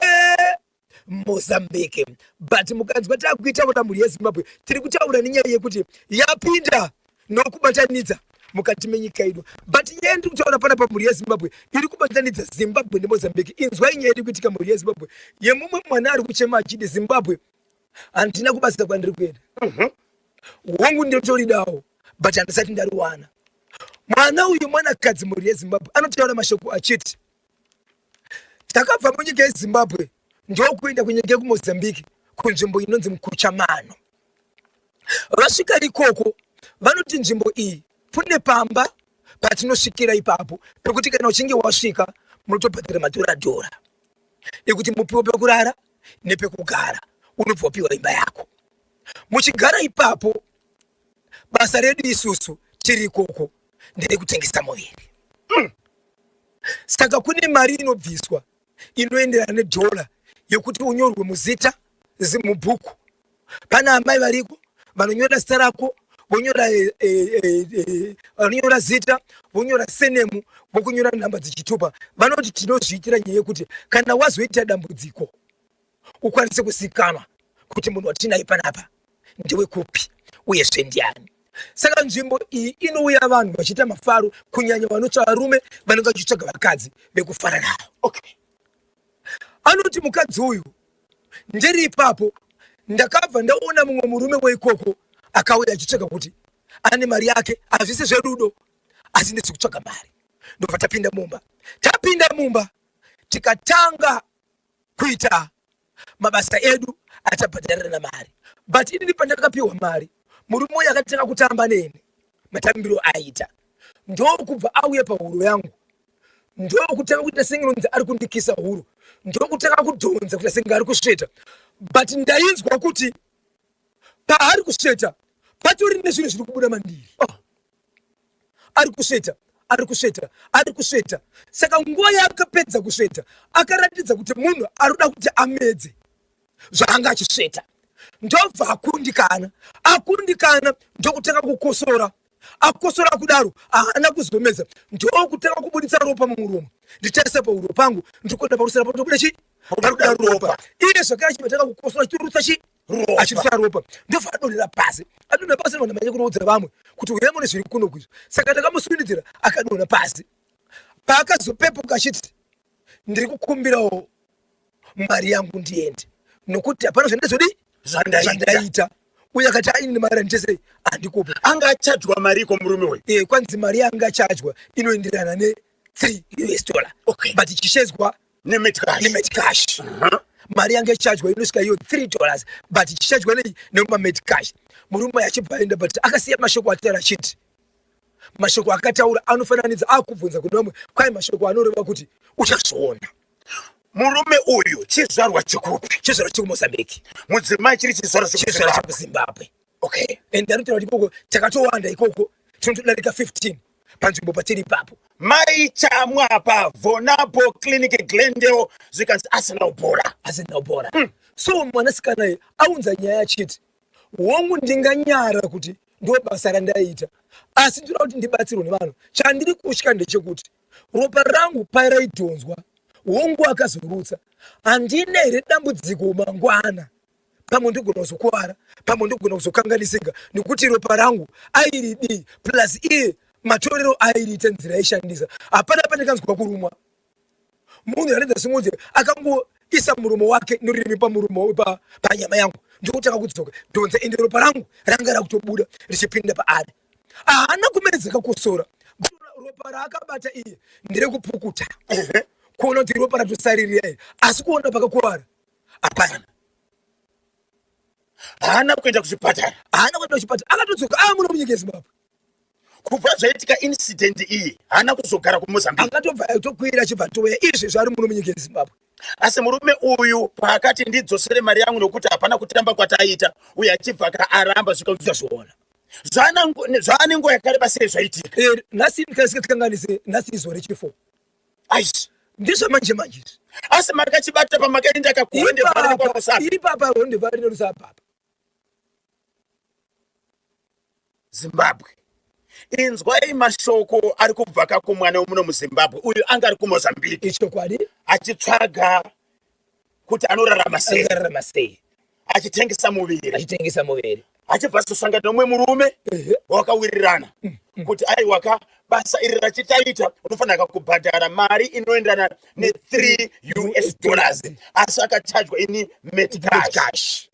Mozambique. But mukanzwa takuitaura mhuri yeZimbabwe, tiri kutaura nenyaya yekuti yapinda nokubatanidza mukati menyika ino. But nyaya ndiri kutaura panapa mhuri yeZimbabwe iri kubatanidza Zimbabwe neMozambique. Inzwai nyaya iri kuitika mhuri yeZimbabwe yemumwe mwana ari kuchema achiti Zimbabwe handina kubasa kwandiri kuenda. Hongu ndinotoridawo but handisati ndariwana. Mwana uyu mwanakadzi mhuri yeZimbabwe anotaura mashoko achiti takabva munyika yeZimbabwe ndokuenda kunyika yekuMozambique kunzvimbo inonzi Mukuchamano. Vasvika ikoko vanoti nzvimbo iyi kune pamba patinosvikira ipapo pekuti kana uchinge wasvika munotobhadhara madhoradhora ekuti mupiwe pekurara nepekugara, unobva wapiwa imba yako. Muchigara ipapo, basa redu isusu tiri ikoko nderekutengesa muviri. Saka kune mari inobviswa inoenderana nedhora yekuti unyorwe muzita mubhuku. Pana amai variko vanonyora zita rako, vonyora vanonyora zita, vonyora senemu, vokunyora nhamba dzechitupa. Vanoti tinozviitira nyaya yekuti kana wazoita dambudziko ukwanise kuzikanwa kuti munhu watinaye panapa ndewekupi uyezve ndiani. Saka nzvimbo iyi inouya vanhu vachiita mafaro, kunyanya vanotsva varume vanenge vachitsvaga vakadzi vekufara navo. Okay. Anoti mukadzi uyu, ndiri ipapo ndakabva ndaona mumwe murume weikoko akauya achitsvaga kuti ane mari yake, hazvisi zverudo asi ndezvekutsvaga mari. Ndobva tapinda mumba, tapinda mumba tikatanga kuita mabasa edu atabhadharirana mari. But inini pandakapiwa mari, murume uyu akatanga kutamba neni matambiro aita, ndokubva auya pahuro yangu, ndokutanga kuita senge inonzi ari kundikisa huro, ndokutanga kudhonza kuita senge ari kusveta. But ndainzwa kuti paari kusveta patori nezvinhu zviri kubuda mandiri. Oh. Ari kusveta, ari kusveta, ari kusveta. Saka nguva yaakapedza kusveta akaratidza kuti munhu ari kuda kuti amedze zvaanga achisveta. Ndobva akundikana, akundikana ndokutanga kukosora, akosora kudaro haana kuzomedza, ndokutanga kubuditsa ropa mumuromo. Nditarisa pahuro pangu, ndikuenda parusera patobuda chi parikuda ropa. Iye zvakare achibva kukosora achitorutsa chi achirutsa ropa, ndobva adonhera pasi. Adonhera pasi ndobva ndamhanya kunoudza vamwe kuti uyai mune zviri kuno kuizvo. Saka takamusundidzira akadonha pasi. Paakazopepuka achiti ndiri kukumbirawo mari yangu ndiende nokuti hapana zvandizodii zvandaita. Uye akati aini mari handitese handikupe. Anga achajwa mari iko murume uyu? Eh, kwanzi mari yanga achajwa inoenderana ne 3 US dollar. Okay. But ichishedzwa nemetcash. Nemetcash. Mari yanga ichajwa inosvika iyo 3 dollars but ichichajwa nei nemametcash. Murume achibva aenda, but akasiya mashoko ataura achiti mashoko akataura anofananidza akubvunza kune vamwe kwai mashoko anoreva kuti uchazviona. Murume uyu chizvarwa chekupi? Chizvarwa chekuMozambique. Mudzimai chiri chizvarwa chekuZimbabwe. Okay. And anotaura kuti ikoko takatowanda ikoko tinotodarika 15 panzvimbo patiri ipapo. Mai Chamwa paVonapo Clinic Glendale zvikanzi Arsenal bhora. Arsenal bhora. So mwanasikana iye aunza nyaya achiti hongu ndinganyara kuti ndo basa randaiita, asi ndinoda kuti ndibatsirwe nevanhu. Chandiri kutya ndechekuti ropa rangu paraidhonzwa, hongu akazorutsa, handina here dambudziko mangwana? Pamwe ndogona kuzokuwara, pamwe ndogona kuzokanganisika nekuti ropa rangu airidii, plus iye matorero airiita nzira yaishandisa hapana pandikanzwa kurumwa. Munhu anoita simudzi akangoisa muromo wake norurimi pamuromo panyama yangu, ndokutanga kudzoka dhonza, ende ropa rangu ranga rakutobuda richipinda paari. Haana kumedza kakosora, ropa raakabata iye nderekupukuta kuona kuti ropa ratosaririra iri, asi kuona pakakuwara hapana. Haana kuenda kuchipatara. Haana kuenda kuchipatara, akatodzoka muno munyika yeZimbabwe. Kubva zvaitika incident iyi haana kuzogara kuMozambique. Akatobva atokwira achibva atouya izvezvi ari muno munyika yeZimbabwe. Asi murume uyu paakati ndidzosere mari yangu nokuti hapana kutamba kwataiita, uye achibva aramba zvikanzozviona. Zvaane nguva yakareba sei zvaitika? Nhasi ndikasikakanganise, nhasi izuva rechi4. Aish. Ndizvo manje manje izvi. Asi makachibata pamakaenda kakuhonde vhari nekwaRusape. Ipapa honde vhari neRusape apa. Zimbabwe. Inzwai mashoko ari kubva kakumwana wemuno muZimbabwe uyu anga ari kuMozambique. Ichokwadi. Achitsvaga kuti anorarama sei. Anorarama sei. Achitengesa muviri. Achitengesa muviri. Achibva azosangana nomumwe murume wakawirirana kuti aiwaka basa iri rachitaita unofanira kubhadhara mari inoenderana ne 3 US dollars, asi akachajwa ini metcash.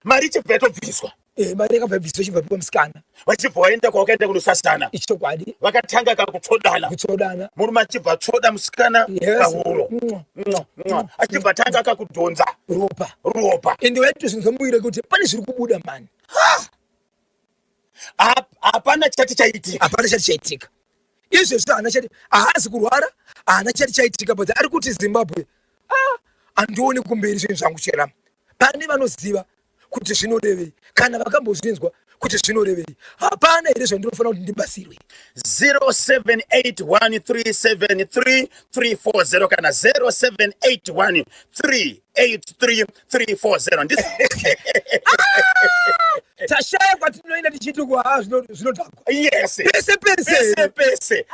Mari ichibva yatobviswa. Mari yakabva yabviswa ichibva piwa musikana. Vachibva vaenda kwavakaenda kunosasana. Ichokwadi. Vakatanga kakutsvodana. Kutsvodana. Murume achibva atsvoda musikana pahuro. Achibva atanga kakudhonza ropa. Ropa. Ende waitozvinzwa muviri kuti pane zviri kubuda mani. Hapana chati chaitika. Hapana chati chaitika. Izvezvi haana chati, haazi kurwara, haana chati chaitika, but ari kuti Zimbabwe, handioni kumberi zvinhu zvangu chera. Pane vanoziva kuti zvinorevei, kana vakambozvinzwa kuti zvinorevei, hapana here zvandinofanira kuti ndibatsirwe? 0781373340 kana 0781383340. Tashaya kwatinoenda tichiti zvinodhakwa. Yes. Pese pese. Pese pese.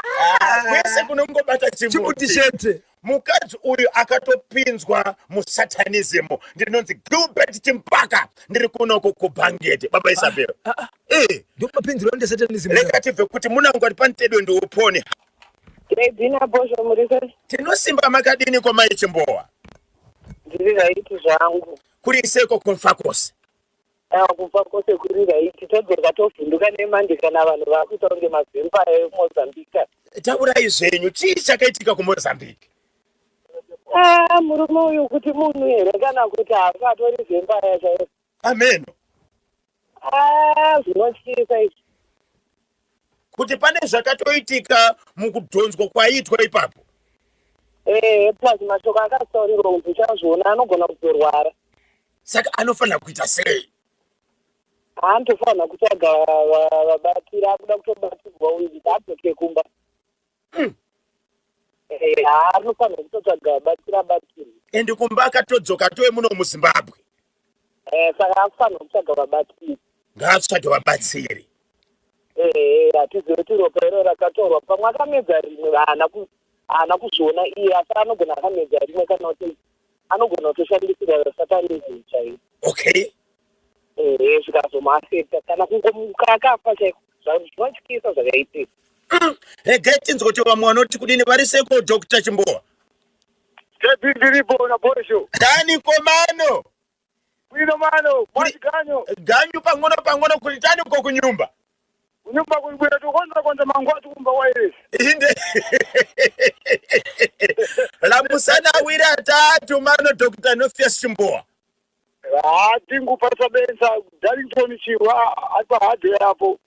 Kwese kunongobata chimuti chete. Mukadzi uyu akatopinzwa musatanism. Ndinonzi Gilbert Chimpaka, ndiri kunoko kuBhangete. Baba Isabel. Ah, ah. Eh, Ndopapinzirwa ndesatanism. Rega tibve kuti munangwati panitedwe ndiupone. Ndina Bhozho, muri sei? Tinosimba, makadini komai Chimbowa? Ndiri right zvangu. Kuri seko kuMufakose? Aiwa, kubva kwose kuri right. Todzoka tovhunduka nemande kana vanhu vakuita kunge mavampire eMozambique. Taurai zvenyu, chii chakaitika kuMozambique? Ah, murume uyu kuti munhu here kana kuti haatori vampire chaivo? Ameno. Ah, zvinotyisa izvi. Kuti pane zvakatoitika mukudhonzwa kwaiitwa ipapo. Ehe, plus mashoko akasaurirwa kuti uchazviona, anogona kuzorwara. Saka anofanira kuita sei? Haanotofanira kutsvaga vabatsiri, akuda kutobatsirwa uyu kuti adzoke kumba. Anofanira kutotsvaga vabatsiri, abatsirwe. Ende kumba akatodzoka, atove muno muZimbabwe. Saka akufanira kutsvaga vabatsiri. Ngaatsvage vabatsiri. Ehe, hatizivi kuti ropa iro rakatorwa, pamwe akamedza rimwe, haana kuzviona iye, asi anogona akamedza rimwe kana kuti anogona kutoshandisirwa satanism chaiyo. Ehe, zvikazomuaffecta kana kungomuka akafa chaiko. Zvinotyisa zvakaitika. Regai tinzwe kuti vamwe vanoti kudini. Vari seko, Dr Chimbowa? Tepi, ndiripo naBhosho. Dani komano. Bwino mano, mwachiganyo. Ganyu pang'ono pang'ono. Kuti tani uko kunyumba? Kunyumba kulibwera, tokonza konza mangwati kumba wairesi. Inde lamusana awiri atatu mano, Dr Nofias Chimbowa. Hatingu pasabensa Darlington Chirwa apa hade apo.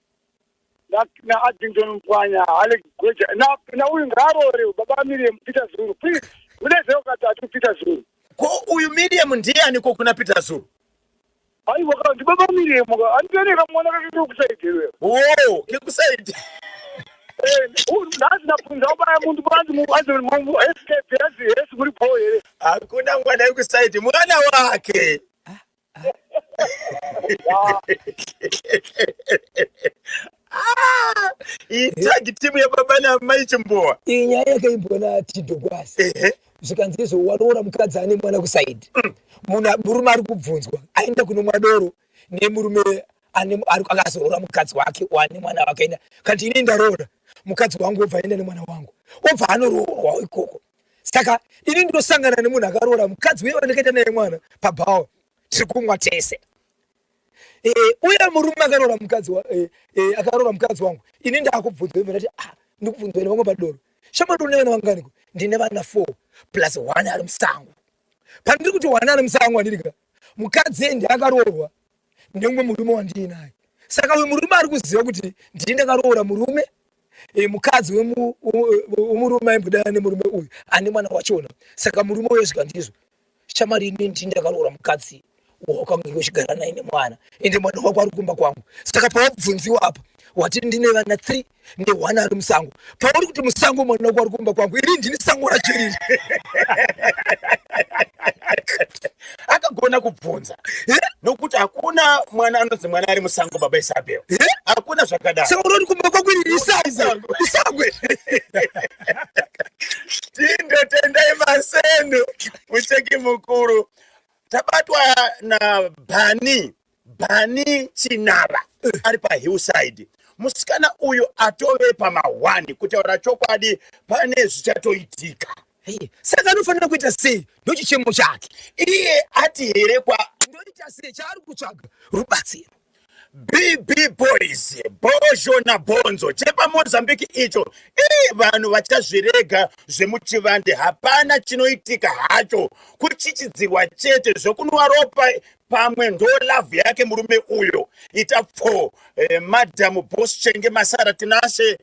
Na Addington Mpwanya, Alex Gweja. Na uyu ngarore baba Miriam Peter Zulu. Please. Muleze katatu Peter Zulu. Ko uyu Miriam ndiani ko kuna Peter Zulu? Aiwa ka, ndi baba Miriam ka. Andioneka mwana kake kusaidi wewe. Wo kekusaidi? Eh, nhasi ndabvunza ubaya muntu panzi mu anzi mu escape yazi hesi muri po here. Hakuna mwana wekusaidi, mwana wake. Ah, itag team yababa namai Chimbowa. Iyi nyaya yakaimbwa naTidhokwasi. Zvikanzi izvo waroora mukadzi ane mwana kusaidi. Munhu murume ari kubvunzwa aenda kunomwa doro nemurume akazoroora mukadzi wake wane mwana wake. Aenda kanti ini ndaroora mukadzi wangu, obva aenda nemwana wangu, obva anoroorwawo ikoko. Saka ini ndosangana nemunhu akaroora mukadzi uye wandakaita naye mwana pabhawa, tiri kumwa tese. Uye murume akaroora mukadzi akaroora mukadzi wangu, ini ndakubvunzwa, ibva ndati, ah, ndikubvunzwa nevamwe padoro, shamwari, une vana vanganiko? Ndine vana 4 plus 1 ari musango. Pandiri kuti 1 ari musango, andirika mukadzi ende akaroorwa neumwe murume wandiinaye. Saka uyu murume ari kuziva kuti ndini ndakaroora murume mukadzi wemurume aimbodana nemurume uyu ane mwana wachona. Saka murume uyo zvikandizvo, shamwari, ini ndini ndakaroora mukadzi wawakange uchigara naye nemwana, ende mwana wako ari kumba kwangu. Saka pawabvunziwa apa wati ndine vana 3 ne1 ari musango. Pauri kuti musango, mwana wako ari kumba kwangu, ini ndini sango racho riri. Akagona kubvunza nokuti hakuna mwana anonzi mwana ari musango, baba Isabel. Hakuna zvakadaro. Saka unoti kumba kwako iri isango, isangwe. Tindotendai Maseno, mucheki mukuru. Tabatwa nabhani Bhani Chinava ari paHillside. Musikana uyu atove pamahwani. Kutaura chokwadi, pane zvichatoitika. Hey, saka anofanira kuita sei? Ndochichemo chake. Iye ati here kwa ndoita sei? Chaari kutsvaga rubatsiro. BB Boys, Bozho naBhonzo chepaMozambique icho. Ii, vanhu vachazvirega zvemuchivande, hapana chinoitika hacho, kuchichidzirwa chete zvokunwa ropa. Pamwe ndo love yake murume uyo. Ita pfo Madam Boss Chenge Masara, Tinashe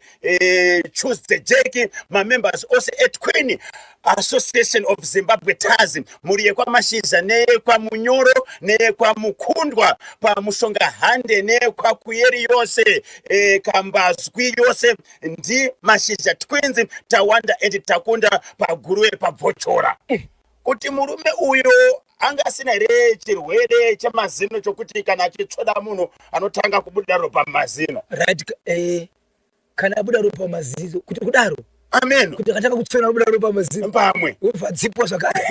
Choose the Jeki, mamembers ose eTwin Association of Zimbabwe, TAZ, mhuri yekwaMashiza neyekwaMunyoro neyekwamukundwa pamushonga hande neyekwakuyeri yose, Kambazwi yose, ndi Mashizha Twins, Tawanda and Takunda paGuruve pabvochora. Kuti murume uyo anga asina here chirwere chemazino chokuti kana achitsvoda munhu anotanga kubuda ropa mumazino? Right, kana abuda ropa mumazizo kuti kudaro. Amen. Kuti akatanga kutsvena robuda ropa mazino. Pamwe. Wobva dzipwa zvakare.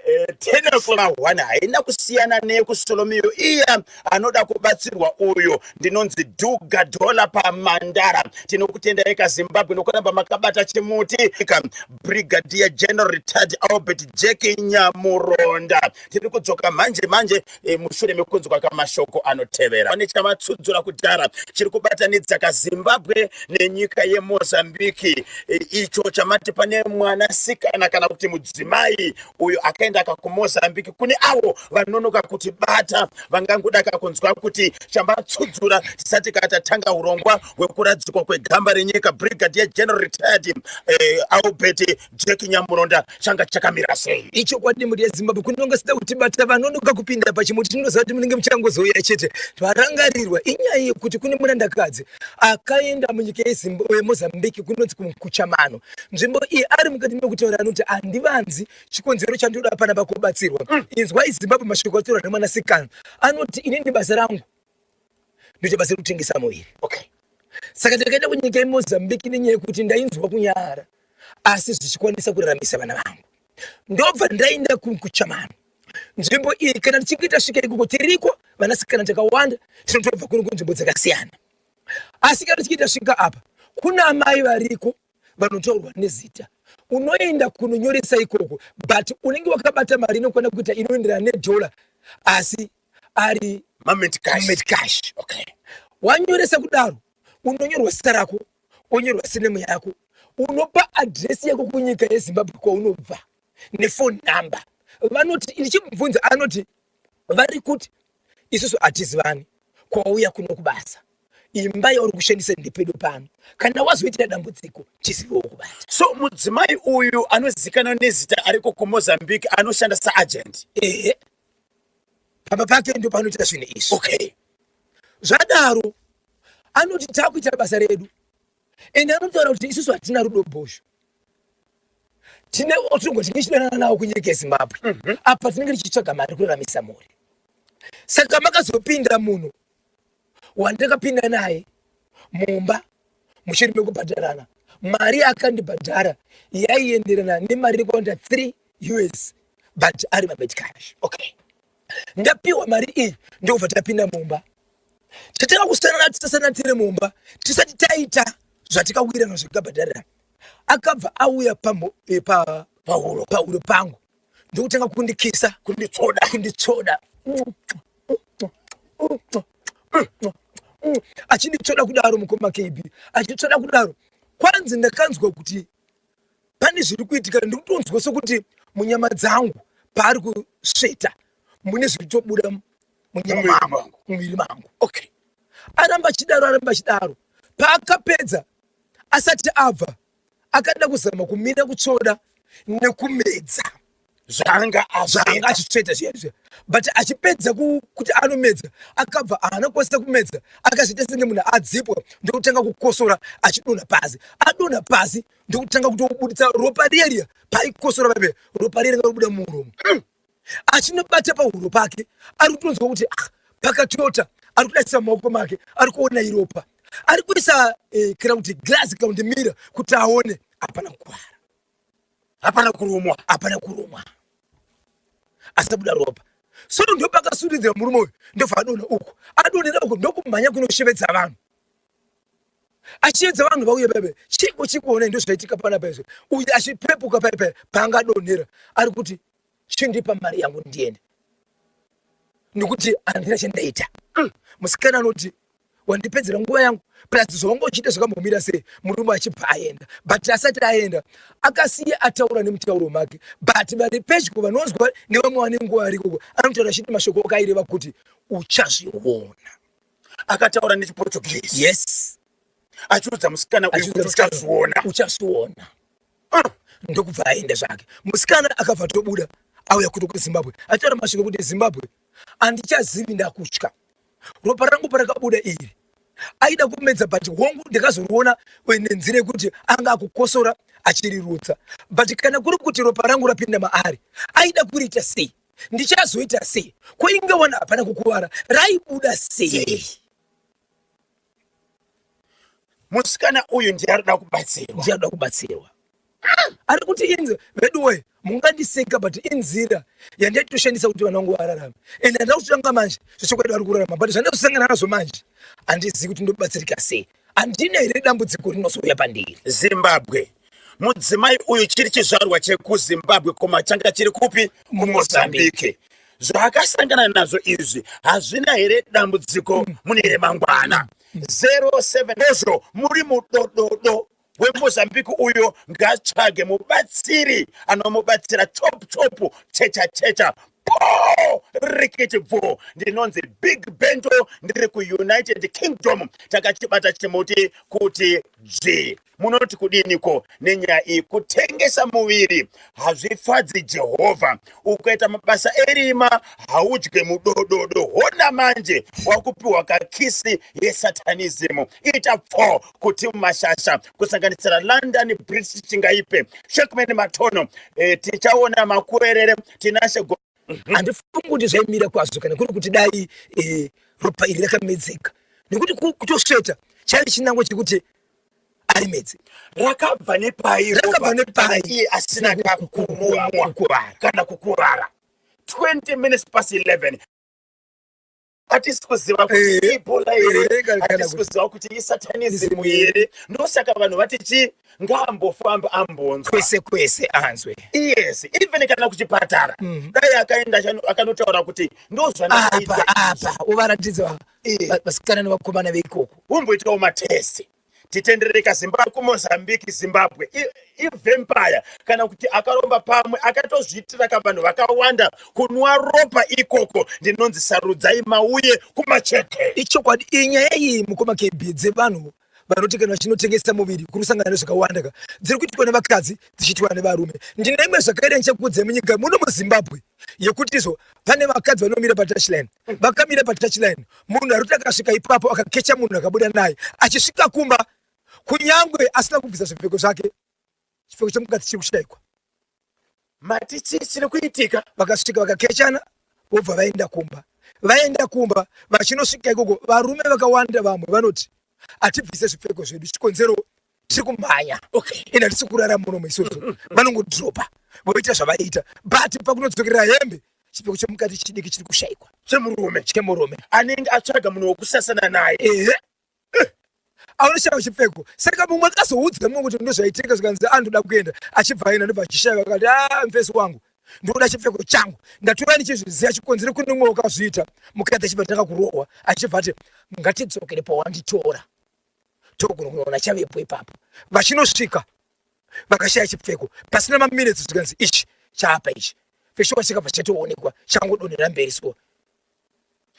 10:01 haina kusiyana neyekuSolomiyo iya anoda kubatsirwa uyo ndinonzi Dhuga Dhola paMandara. Tinokutendai kaZimbabwe nokuramba makabata chimuti. Brigadier General Retired Albert Jack Nyamuronda. Tiri kudzoka manje manje e, mushure mekunzwa kamashoko anotevera. Pane chamatsudzura kudhara chiri kubatanidza kaZimbabwe nenyika yeMozambique e, icho chamati pane mwanasikana kana kuti mudzimai uyo akaenda kakuMozambique. Kune avo vanonoka kuti bata vangangoda kakunzwa kuti chambatsudzura tisati katatanga urongwa hwekuradzikwa kwegamba renyika Brigadier General Retired eh, Albert Jack Nyamuronda changa chakamira sei? Ichokwadi mhuri yeZimbabwe kunonga sida kutibata vanonoka kupinda pachimuti tinoziva kuti munenge muchangozouya chete varangarirwa inyaya yekuti kune murandakadzi akaenda munyika yeMozambique kunonzi kuChamano nzvimbo iyi ari mukati mekutaura anoti handivanzi chikonzero chandinoda panapa kubatsirwa inzwai Zimbabwe mashoko ataurwa nemwanasikana anoti inini basa rangu ndoita basa rekutengesa muviri. Okay. Saka ndakaenda kunyika yeMozambique nenyaya yekuti ndainzwa kunyara asi zvichikwanisa kuraramisa vana vangu. Ndobva ndaenda kuChamano nzvimbo iyi kana tichinge tasvika ikoko tiriko vanasikana takawanda tinotobva kuno kunzvimbo dzakasiyana asi kana tichinge tasvika apa kuna amai variko vanotaurwa nezita unoenda kunonyoresa ikoko but unenge wakabata mari inokwana kuita inoenderana nedhola asi ari mametcash. Okay. Wanyoresa kudaro unonyorwa zita rako onyorwa senemu yako unopa adhiresi yako kunyika yeZimbabwe kwaunobva nefone number. Vanoti ndichimubvunza anoti vari kuti isusu hatizivani kwauya kuno kubasa imba yauri kushandisa ndepedu pano kana wazoitira dambudziko tizivewo kubata. So mudzimai uyu anozikanwa nezita ariko kuMozambique anoshanda saagent. Ehe, pamba pake ndo panoita zvinhu izvi. Okay. Zvadaro anoti takuita basa redu ende anotaura kuti isusu hatina rudo bhosho tine otingo tinge nawo kunyika yeZimbabwe apa tinenge tichitsvaga mari kuraramisa mhuri. Saka makazopinda munhu wandakapinda naye mumba mushure mekubhadharana mari akandibhadhara yaienderana nemari iri kuwanda 3 US but ari mametcash. Okay. Ndapiwa mari iyi ndokubva tapinda mumba tatanga kusanana tisasana tiri mumba tisati taita zvatikawirana zvekabhadharira akabva auya pahuro pahuro pangu ndokutanga kundikisa kunditsoda kunditsoda achinditsvoda kudaro mukoma KB achitsvoda kudaro kwanzi ndakanzwa kuti pane zviri kuitika ndikutonzwa sekuti munyama dzangu paari kusveta mune zviri kutobuda munyama mangu muviri mangu. Okay. Aramba achidaro aramba achidaro paakapedza asati abva akada kuzama kumira kutsvoda nekumedza zvanga zvanga achitsveta zviya zviya but achipedza kuti anomedza akabva haana kukwanisa kumedza akazviita senge munhu adzipwa ndokutanga kukosora achidonha pasi adonha pasi ndokutanga kutobuditsa ropa riya riya paikosora paipe ropa riya ringa robuda muromo achinobata pahuro pake ari kutonzwa kuti ah, pakatota ari kudaisa maoko make ari kuona iropa ari kuisa eh, kana kuti glass kana kuti mira kuti aone hapana kukwara hapana kurumwa hapana kurumwa asabuda ropa. So ndopakasuridzira murume uyu ndobva adonha uku adonhera uku ndokumhanya kunoshevedza vanhu achiedza vanhu vauye paipe chiko chikuona ndo zvaitika panapa izvo uyu achipepuka paipe paanga adonhera ari kuti chindipa mari yangu ndiende nekuti handina chandaita. Musikana anoti wandipedzera nguva yangu plus zvawanga uchiita zvakambomira sei murume achibva aenda but asati aenda akasiya ataura nemutauro make but vari pedyo vanonzwa nevamwe vane nguva varikoko anotaura achiti mashoko akaireva kuti uchazviona. Akataura nechiPortuguese. Yes. Achiudza musikana uyu kuti uchazviona. Uchazviona. Ndokubva aenda zvake. Musikana akabva tobuda auya kuno kuZimbabwe achitaura mashoko kuti Zimbabwe handichazivi ndakutya ropa rangu parakabuda iri aida kumedza but hongu ndakazoriona nenzira yekuti anga akukosora achirirutsa but kana kuri kuti ropa rangu rapinda maari aida kuriita sei ndichazoita sei ko inge wana hapana kukuvara raibuda sei. Musikana uyu ndiye arikuda kubatsirwa. Ndiye arikuda kubatsirwa. Ari kuti inzi veduwe mungandiseka but inzira yandaitoshandisa kuti vana vangu vararame and handina kutotanga manje zvechokwadi vari kurarama but zvandazosangana nazvo manje handizivi kuti ndobatsirika sei handina here dambudziko rinozouya pandiri. Zimbabwe mudzimai uyu chiri chizvarwa chekuZimbabwe koma changa chiri kupi? KuMozambique. Zvaakasangana nazvo izvi hazvina here dambudziko mune remangwana? 07 ezvo muri mudododo weMozambique uyo ngatsvage mubatsiri anomubatsira chop chop checha checha po rikiti bvo. Ndinonzi Big Bento, ndiri kuUnited Kingdom. Takachibata chimuti kuti dzvi. Munoti kudiniko nenyaya iyi? Kutengesa muviri hazvifadzi Jehovha. Ukaita mabasa erima haudye mudododo. Hona manje wakupiwa kakisi yesatanism. Ita pfo kuti mashasha kusanganisira London British Chingaipe, Shackman Matono, tichaona Makuwerere, Tinashe. Handifungi kuti zvaimira kwazvo kana kuri kuti dai ropa iri rakamedzeka, nekuti kutosveta chaive chinangwa chekuti arimedze. Rakabva nepai? Rakabva nepai? Iye asina kakurumwa kukuvara kana kukuvara. 20 minutes past 11. Hatisi kuziva kuti Ebola here, hatisi kuziva kuti isatanism here. Ndosaka vanhu vati chi ngaambofamba ambonzwa kwese kwese anzwe. Yes, even kana kuchipatara dai akaenda akanotaura kuti ndozvandakaita. Apa uvaratidza vasikana nevakomana veikoko. Umboitawo matest titenderereka Zimbabwe kuMozambique. Zimbabwe ivampire kana kuti akaromba pamwe akatozviitira kavanhu vakawanda kunwa ropa ikoko. Ndinonzi Sarudzai Mauye kuMacheke. Ichokwadi inyaya iyi, mukoma KB, dzevanhu vanoti kana vachinotengesa muviri kuri kusangana nezvakawanda ka, dziri kuitwa nevakadzi, dzichiitwa nevarume. Ndine imwe zvakaita ndichakuudzai munyika muno muZimbabwe yekuti izvo pane vakadzi vanomira patouchline, vakamira patouchline, munhu ari kuti akasvika ipapo akakecha munhu akabuda naye, achisvika kumba kunyangwe asina kubvisa zvipfeko zvake, chipfeko chemukadzi chiri kushayikwa. Mati chii chiri kuitika? Vakasvika vakakechana, vobva vaenda kumba. Vaenda kumba, vachinosvika ikoko varume vakawanda vamwe vanoti hatibvise zvipfeko zvedu, chikonzero tiri kumhanya ende hatisi kurara munomo isusu. Vanongodropa voita zvavaita, but pakunodzokerera hembe, chipfeko chemukati chidiki chiri kushayikwa. Chemurume? Chemurume. Anenge atsvaga munhu wokusasana naye. Ehe, aunoshaya chipfeko. Saka mumwe akazoudza mumwe kuti ndozvaitika, zvikanzi andoda kuenda, achibva aenda ndobva achishaya. Vakati a mufesi wangu, ndoda chipfeko changu, ndatora ndichizviziva chikonzero kune mumwe wakazviita. Mukadzi achibva tanga kurohwa, achibva ati ngatidzokere pawanditora togona kunoona chavepo ipapo. Vachinosvika vakashaya chipfeko. Pasina maminutes zvikanzi ichi chaapa ichi feshuwa chikabva chatoonekwa changodonhera mberi so.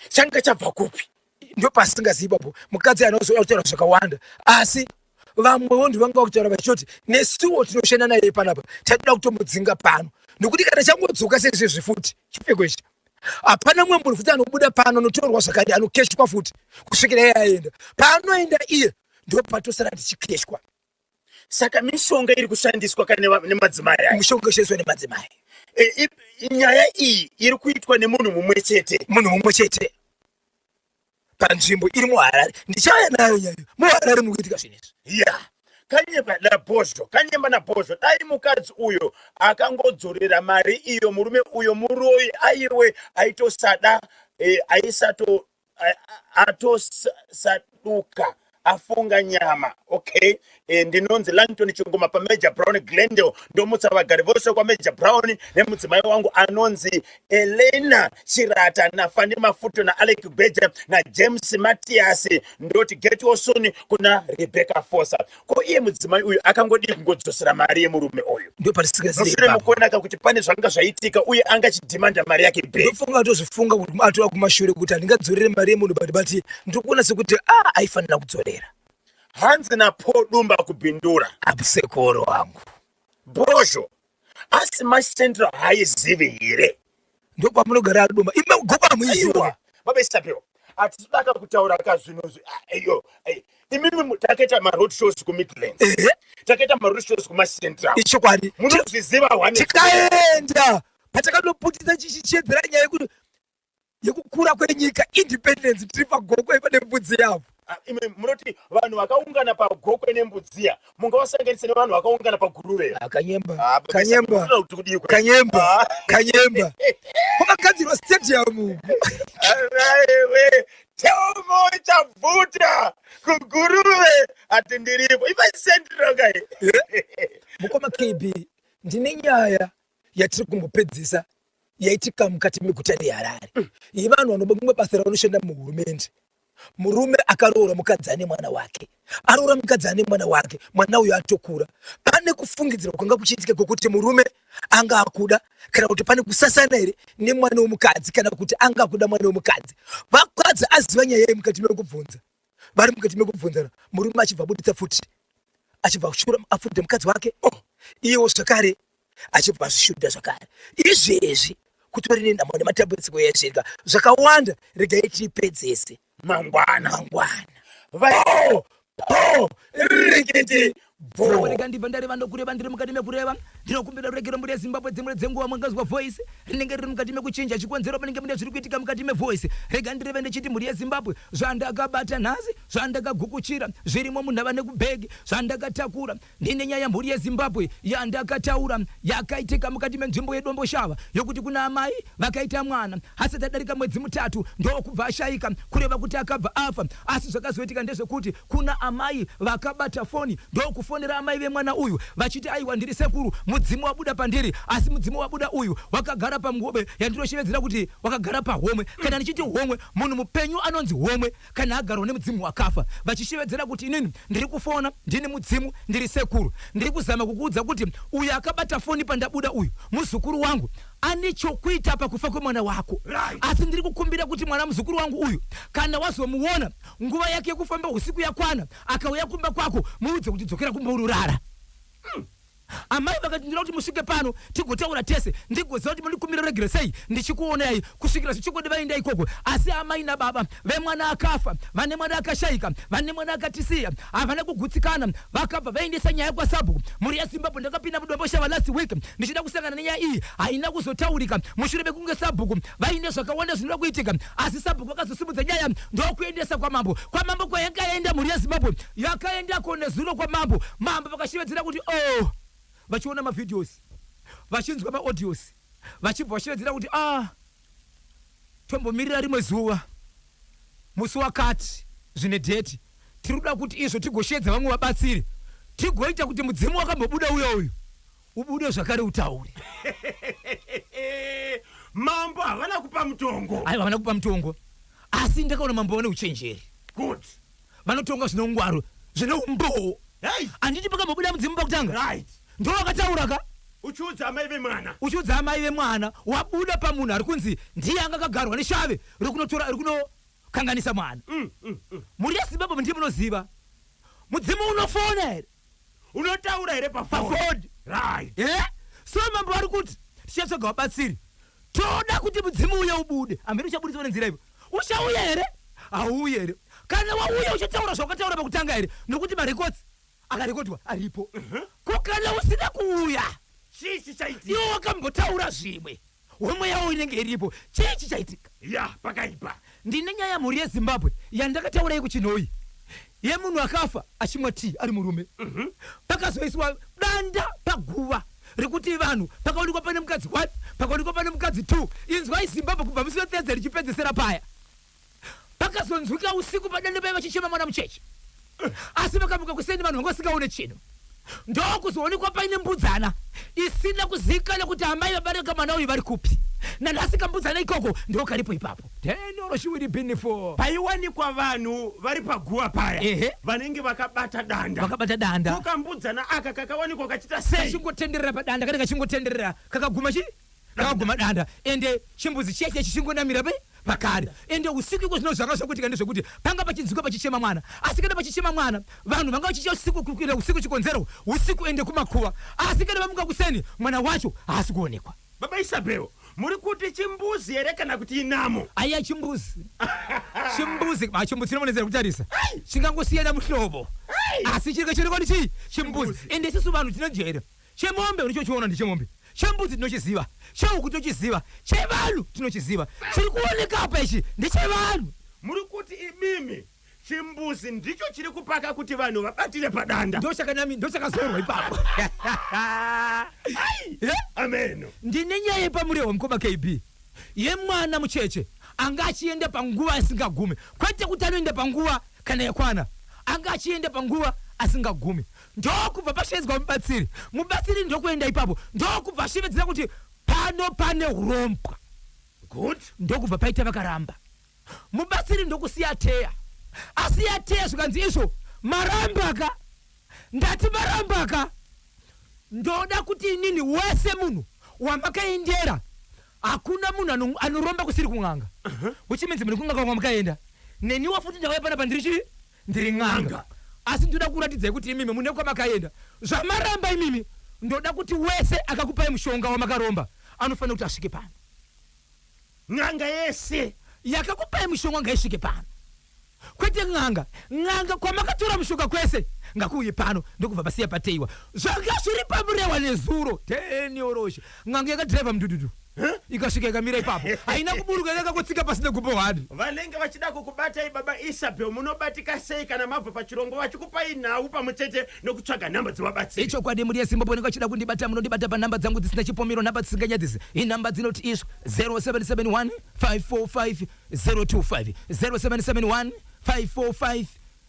Changa chabva kupi? Ndopasingazivi ipapo. Mukadzi anozoda kutaura zvakawanda, asi vamwewo ndivanga kutaura vachitoti nesuwo tinoshanda naye panapa tatoda kutomudzinga pano, nekuti kana changodzoka sezvezvi futi chipfeko ichi, hapana mumwe munhu futi anobuda pano anotorwa zvakadi anokeshwa futi kusvikira iye aenda. Paanoenda iye ndopatosara tichikeshwa. Saka mishonga iri kushandiswa kana nemadzimai aya? Mishonga ishandiswa nemadzimai. Nyaya iyi iri kuitwa nemunhu mumwe chete? Munhu mumwe chete panzvimbo iri muHarare. Ndichauya nayo nyayo. MuHarare muri kuitika zvinhu izvi. Ya, kanyemba nabhozho, kanyemba nabhozho. Dai mukadzi uyo akangodzorera mari iyo, murume uyo muroyi aiwe aitosada aisato atosaduka afunga nyama. Okay, ndinonzi Langton Chingoma paMajor Brown Glendale. Ndomutsa vagari vose kwaMajor Brown nemudzimai wangu anonzi Elena Chirata, naFani Mafuto, naAlec Gweja, naJames Matias. Ndoti get well soon kuna Rebecca Fosa. Ko iye mudzimai uyu akangodii kungodzosera mari yemurume uyu? Ndopatisingazivi. Mushure mukuonaka kuti pane zvanga zvaitika uye anga achidhimanda mari yake back. Ndofunga atozvifunga kuti atova kumashure kuti handingadzorere mari yemunhu, but ndiri kuona sekuti a aifanira kudzorera. Hanzi naPodumba kubhindura. Abusekoro wangu. Bhozho, asi Mash Central haizivi here? Ndokwamunogara adumba ime goko hamuizivi. Aiwa, baba Isabel, hatisudaka kutaura ka zvinhu iyo imimi takaita maroad shows kuMidlands, takaita maroad shows kuMash Central. Ichokwadi. Munozviziva one. Tikaenda patakandoputisa chichichedzera nyaya yekuti yekukura kwenyika, independence, tiri pagoko pane mbudzi yavo. Ah, imi munoti vanhu vakaungana paGokwe neMbudziya mungavasanganise nevanhu vakaungana paGuruve? Ah, Kanyemba. Ah, baba, Kanyemba. munoda kuti kudii kwe? Kanyemba. Ah. Kanyemba. Kwakagadzirwa stadium. Aiwe, Telmo Chabvuta kuGuruve ati ndiripo. Ipa central kai. Mukoma KB, ndine nyaya yatiri kumbopedzisa yaitika mukati meguta reHarare yevanhu vanoba mumwe basa ravanoshanda muhurumende. Murume akaroora mukadzi ane mwana wake, aroora mukadzi ane mwana wake, mwana uyu atokura. Pane kufungidzirwa kwanga kuchiitika kwekuti murume anga akuda kana kuti pane kusasana here nemwana wemukadzi, kana kuti anga akuda mwana wemukadzi. Vakadzi aziva nyaya iyi mukati mekubvunza, vari mukati mekubvunzana, murume achibva abuditsa pfuti, achibva ashura afudza mukadzi wake. Oh, iyewo zvakare achibva azvishuda zvakare. Izvezvi kutori nenhamo nematambudziko ezvega zvakawanda. Regai tiipedzese mangwana. Mangwana. Po po rikiti bvo. Rega ndibva ndareva ndokureva, ndiri mukati mekureva. Ndinokumbira ruregero, mhuri yeZimbabwe. Dzimwe dzenguva mangazwa voice rinenge riri mukati mekuchinja chikonzero panenge mune zviri kuitika mukati mevoice. Rega ndireve ndichiti, mhuri yeZimbabwe, zvandakabata nhasi, zvandakagukuchira zvirimo munhava nekubhegi zvandakatakura. Ndine nyaya, mhuri yeZimbabwe, yandakataura yakaitika mukati menzvimbo yeDomboshava, yokuti kuna amai vakaita mwana asati adarika mwedzi 3 ndokubva ashayika, kureva kuti akabva afa. Asi zvakazoitika ndezvekuti kuna amai vakabata foni ndokufonera amai vemwana uyu vachiti, "Aiwa, ndiri sekuru, mudzimu wabuda pandiri." Asi mudzimu wabuda uyu wakagara panguve yandinoshevedzera kuti wakagara pahomwe. Kana ndichiti homwe, munhu mupenyu anonzi homwe kana agarwa nemudzimu wakafa. Vachishevedzera kuti, "Inini ndiri kufona, ndini mudzimu, ndiri sekuru, ndiri kuzama kukuudza kuti uyu akabata foni pandabuda uyu muzukuru wangu, ane chokuita pakufa kwemwana wako. Asi ndiri kukumbira kuti mwana muzukuru wangu uyu, kana wazomuona nguva yake yekufamba usiku yakwana, akauya kumba kwako, muudze kuti dzokera kumba unorara." Amai vakati, "Ndinoda kuti musvike pano tigotaura tese, ndigoziva kuti mundikumbira regere sei ndichikuonai." Kusvikira zvichingodi vaenda ikoko. Asi amai nababa vemwana akafa, vane mwana akashayika, vane mwana akatisiya, havana kugutsikana. Vakabva vaendesa nyaya kwasabhuku. Mhuri yeZimbabwe, ndakapinda muDomboshava last week ndichida kusangana nenyaya iyi. Haina kuzotaurika mushure mekunge sabhuku vaine zvakawanda zvinoda kuitika. Asi sabhuku vakazosimudza nyaya ndokuendesa kwamambo. Kwamambo kwayakaenda, mhuri yeZimbabwe, yakaendako nezuro kwamambo, mambo vakashevedzera kuti, "Oh," vachiona mavideos, vachinzwa maaudios, vachibva vashevedzera kuti, "Ah, tombomirira rimwe zuva, musi wakati, zvine date. Tiri kuda kuti izvo tigoshedza vamwe vabatsiri, tigoita kuti mudzimu wakambobuda uyo uyu ubude zvakare utaure." Mambo havana kupa mutongo? Aiwa, havana kupa mutongo, asi ndakaona mambo vane uchenjeri. Good. Vanotonga zvine ungwaro, zvine umbowo. Hey. Handiti pakambobuda mudzimu pakutanga? Right. Ndo wakataura ka. Uchiudza amai vemwana. Uchiudza amai vemwana wabuda pamunhu ari kunzi ndiye anga akagarwa neshave rekunotora, rekunokanganisa mwana. Mhuri yeZimbabwe, ndiye munoziva mudzimu unofona here? Unotaura here pafoni? Pafoni. Right. Eh? So mambo vari kuti tichatsvaga vabatsiri, toda kuti mudzimu uye ubude. Hambeni uchabudiswa nenzira ivo, uchauya here, hauuyi here? Kana wauya, uchataura zvawakataura pakutanga here? Nokuti marecords akarekodwa aripo. Ko kana usina kuuya? Chii chichaitika? Iwo wakambotaura zvimwe, homwe yawo inenge iripo, chii chichaitika? Ya, pakaipa. Ndine nyaya, mhuri yeZimbabwe, yandakataura yekuChinhoyi, yemunhu akafa achimwa tii ari murume. Pakazoiswa danda paguva rekuti vanhu, pakaonekwa pane mukadzi 1, pakaonekwa pane mukadzi 2. Inzwai Zimbabwe, kubva musi weThursday richipedzesera paya, pakazonzwika usiku padanda paya vachichema mwana mucheche. Asi vakamuka kuseni, vanhu vanga vasingaone chinhu. Ndokuzoonekwa paine mbudzana isina kuzivikanwa kuti amai vabareka mwana uyu vari kupi. Nanhasi kambudzana ikoko ndo karipo ipapo. Tenoroshiwiri binifo. Paiwanikwa vanhu vari paguva paya vanenge vakabata danda. Vakabata danda. Ko kambudzana aka kakawanikwa kachita sei? Kachingotenderera padanda, kane kachingotenderera, kakaguma chi kakaguma danda. Ende chimbuzi chiya chiya chichingonamira pe pakare. Ende usiku iko zvino zvanga zvakuitika ndezvekuti panga pachinzwikwa pachichema mwana. Asi kana pachichema mwana, vanhu vanga vachicha usiku, kuenda usiku, chikonzero usiku ende kumakuva. Asi kana vamuka kuseni, mwana wacho haasi kuonekwa. Baba Isabel, muri kuti chimbuzi here kana kuti inamo? Aiya, chimbuzi, chimbuzi. Ah, chimbuzi chinomonezera kutarisa, chingangosiyana muhlobo, asi chirike chiriko ndichii? Chimbuzi. Ende isusu vanhu tine njere. Chemombe unochochiona ndechemombe, chembudzi tinochiziva, chehuku tinochiziva, chevanhu tinochiziva. Chiri kuoneka apa ichi ndechevanhu. Muri kuti imimi Chimbuzi ndicho chiri kupaka kuti vanhu vabatire padanda. Ndochakanami, ndochakazorwa ipapo. Ai! Ameno. Ndine nyaya yepaMurehwa, mukoma KB, yemwana mucheche anga achienda panguva asingagumi. Kwete kuti anoenda panguva kana yakwana, anga achienda panguva asingagumi. Ndokubva pashevedzwa mubatsiri, mubatsiri ndokuenda ipapo, ndokubva ashevedzera kuti pano pane urombwa. Good. Ndokubva paita vakaramba, mubatsiri ndokusiya teya. Asiya teya, zvikanzi izvo marambaka, ndati marambaka, ndoda kuti inini wese munhu wamakaendera, hakuna munhu anoromba kusiri kun'anga, which means muri kun'anga kwamakaenda. Neniwo futi ndakauya panapa ndiri chii? Ndiri n'anga, asi ndoda kuratidzai kuti imimi mune kwamakaenda zvamaramba imimi. Ndoda kuti wese akakupai mushonga wamakaromba anofanira kuti asvike pano. N'anga yese yakakupai mushonga ngaisvike pano, kwete n'anga, n'anga kwamakatora mushonga kwese ngakuuye pano. Ndokubva pasiya pateiwa. Zvanga zviri paMurehwa nezuro tenioroshe, n'anga yakadhiraivha mudududu ikasvika ikamira ipapo, haina kuburuka, yakakotsika pasina gumbo hwani. Vanenge vachida kukubatai, baba Isabel, munobatika sei kana mabva pachirongwa vachikupai nhau pamwe chete nokutsvaga nhamba dzevabatsiri? Ichokwadi, muri yeZimbabwe, unenge achida kundibata, munondibata panhamba dzangu dzisina chipomero, nhamba dzisinganyadzisi. Inhamba dzinoti izvo 0771 545 025, 0771 545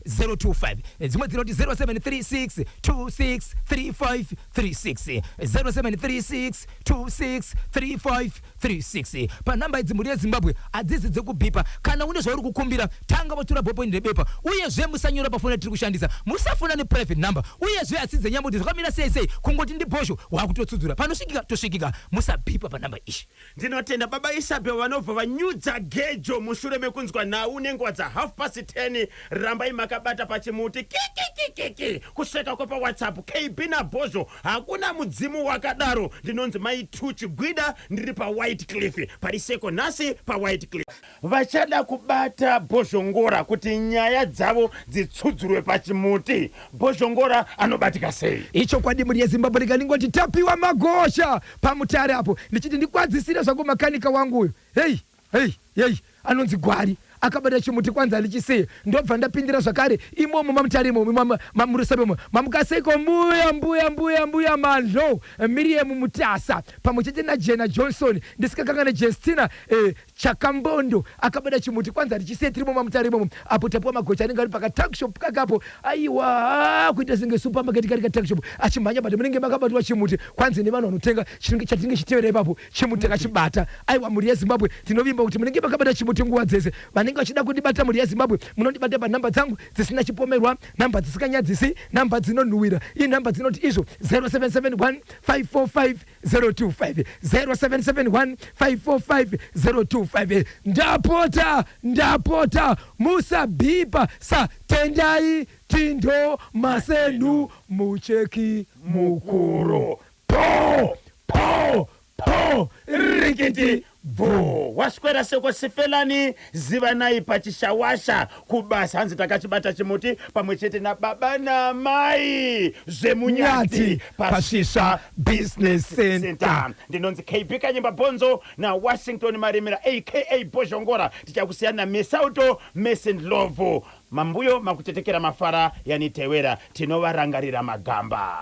025. Dzimwe dzinoti 0736 26 35 36, 0736 26 35 36. Panhamba idzi, mhuri yeZimbabwe, hadzisi dzekubhipa. Kana une zvauri kukumbira, tanga watora ballpoint nebepa. Uyezve musanyora pafoni yatiri kushandisa, musafona neprivate number. Uyezve hadzisi dzenyambo kuti zvakamira sei sei, kungoti ndibhosho wakutotsudzura panosvikika tosvikika. Musabhipa panhamba iyi. Ndinotenda baba Isabel vanobva vanyudza gejo mushure mekunzwa nhau nenguva dza10:30. Rambai makabata pachimuti. Kikikikiki, kuseka kwepaWhatsApp. KB naBhozho, hakuna mudzimu wakadaro. Ndinonzi Mai Tu Chigwida, ndiri paWhite Cliff pariseko nhasi paWhite Cliff. Vachada kubata Bhozhongora kuti nyaya dzavo dzitsudzurwe pachimuti, Bhozhongora anobatika sei? Ichokwadi, mhuri yeZimbabwe, ndikaningoti tapiwa magosha paMutare apo, ndichiti ndikwadzisire zvangu makanika wangu uyu, hei hei hei, anonzi Gwari, akabata chimuti kwanzi handichisiye. Ndobva ndapindira zvakare imomo maMutare imomo, mamuRusape imo. Mamukaseiko mbuya, mbuya, mbuya, mbuya Mandlo Miriam Mutasa pamwe chete naJena Johnson, ndisikakangane Jestina Chakambondo akabata chimuti kwanzi handichisiye. Tirimo maMutare imomo apo tapiwa magocha, anenge ari pakatuckshop kakapo. Aiwa, kuita senge supermarket kari katuckshop, achimhanya, but munenge makabatwa chimuti kwanzi nevanhu vanotenga chatinenge chitevera ipapo, chimuti takachibata. Aiwa, mhuri yeZimbabwe, tinovimba kuti munenge makabata chimuti nguva dzese. Vanenge vachida kundibata, mhuri yeZimbabwe, munondibata panhamba dzangu dzisina chipomerwa, nhamba dzisinganyadzisi, nhamba dzinonhuhwira. Inhamba dzinoti izvo 0771 545 025, 0771 545 025. Ndapota, ndapota, musabhipa saTendai Tindo Masenhu, mucheki mukuru. Po po po, rikiti bvo. Waswera seko sifelani zivanai pachishawasha kubasa? Hanzi takachibata chimuti pamwe chete nababa namai zvemunyati. Nyati paSvisva Business Center. Center. Ndinonzi KB Kanyemba Bonzo naWashington Marimira aka Bhozhongora. Tichakusiyana Mesauto Mesendlovu, mambuyo makutetekera mafara yanitewera. Tinovarangarira magamba.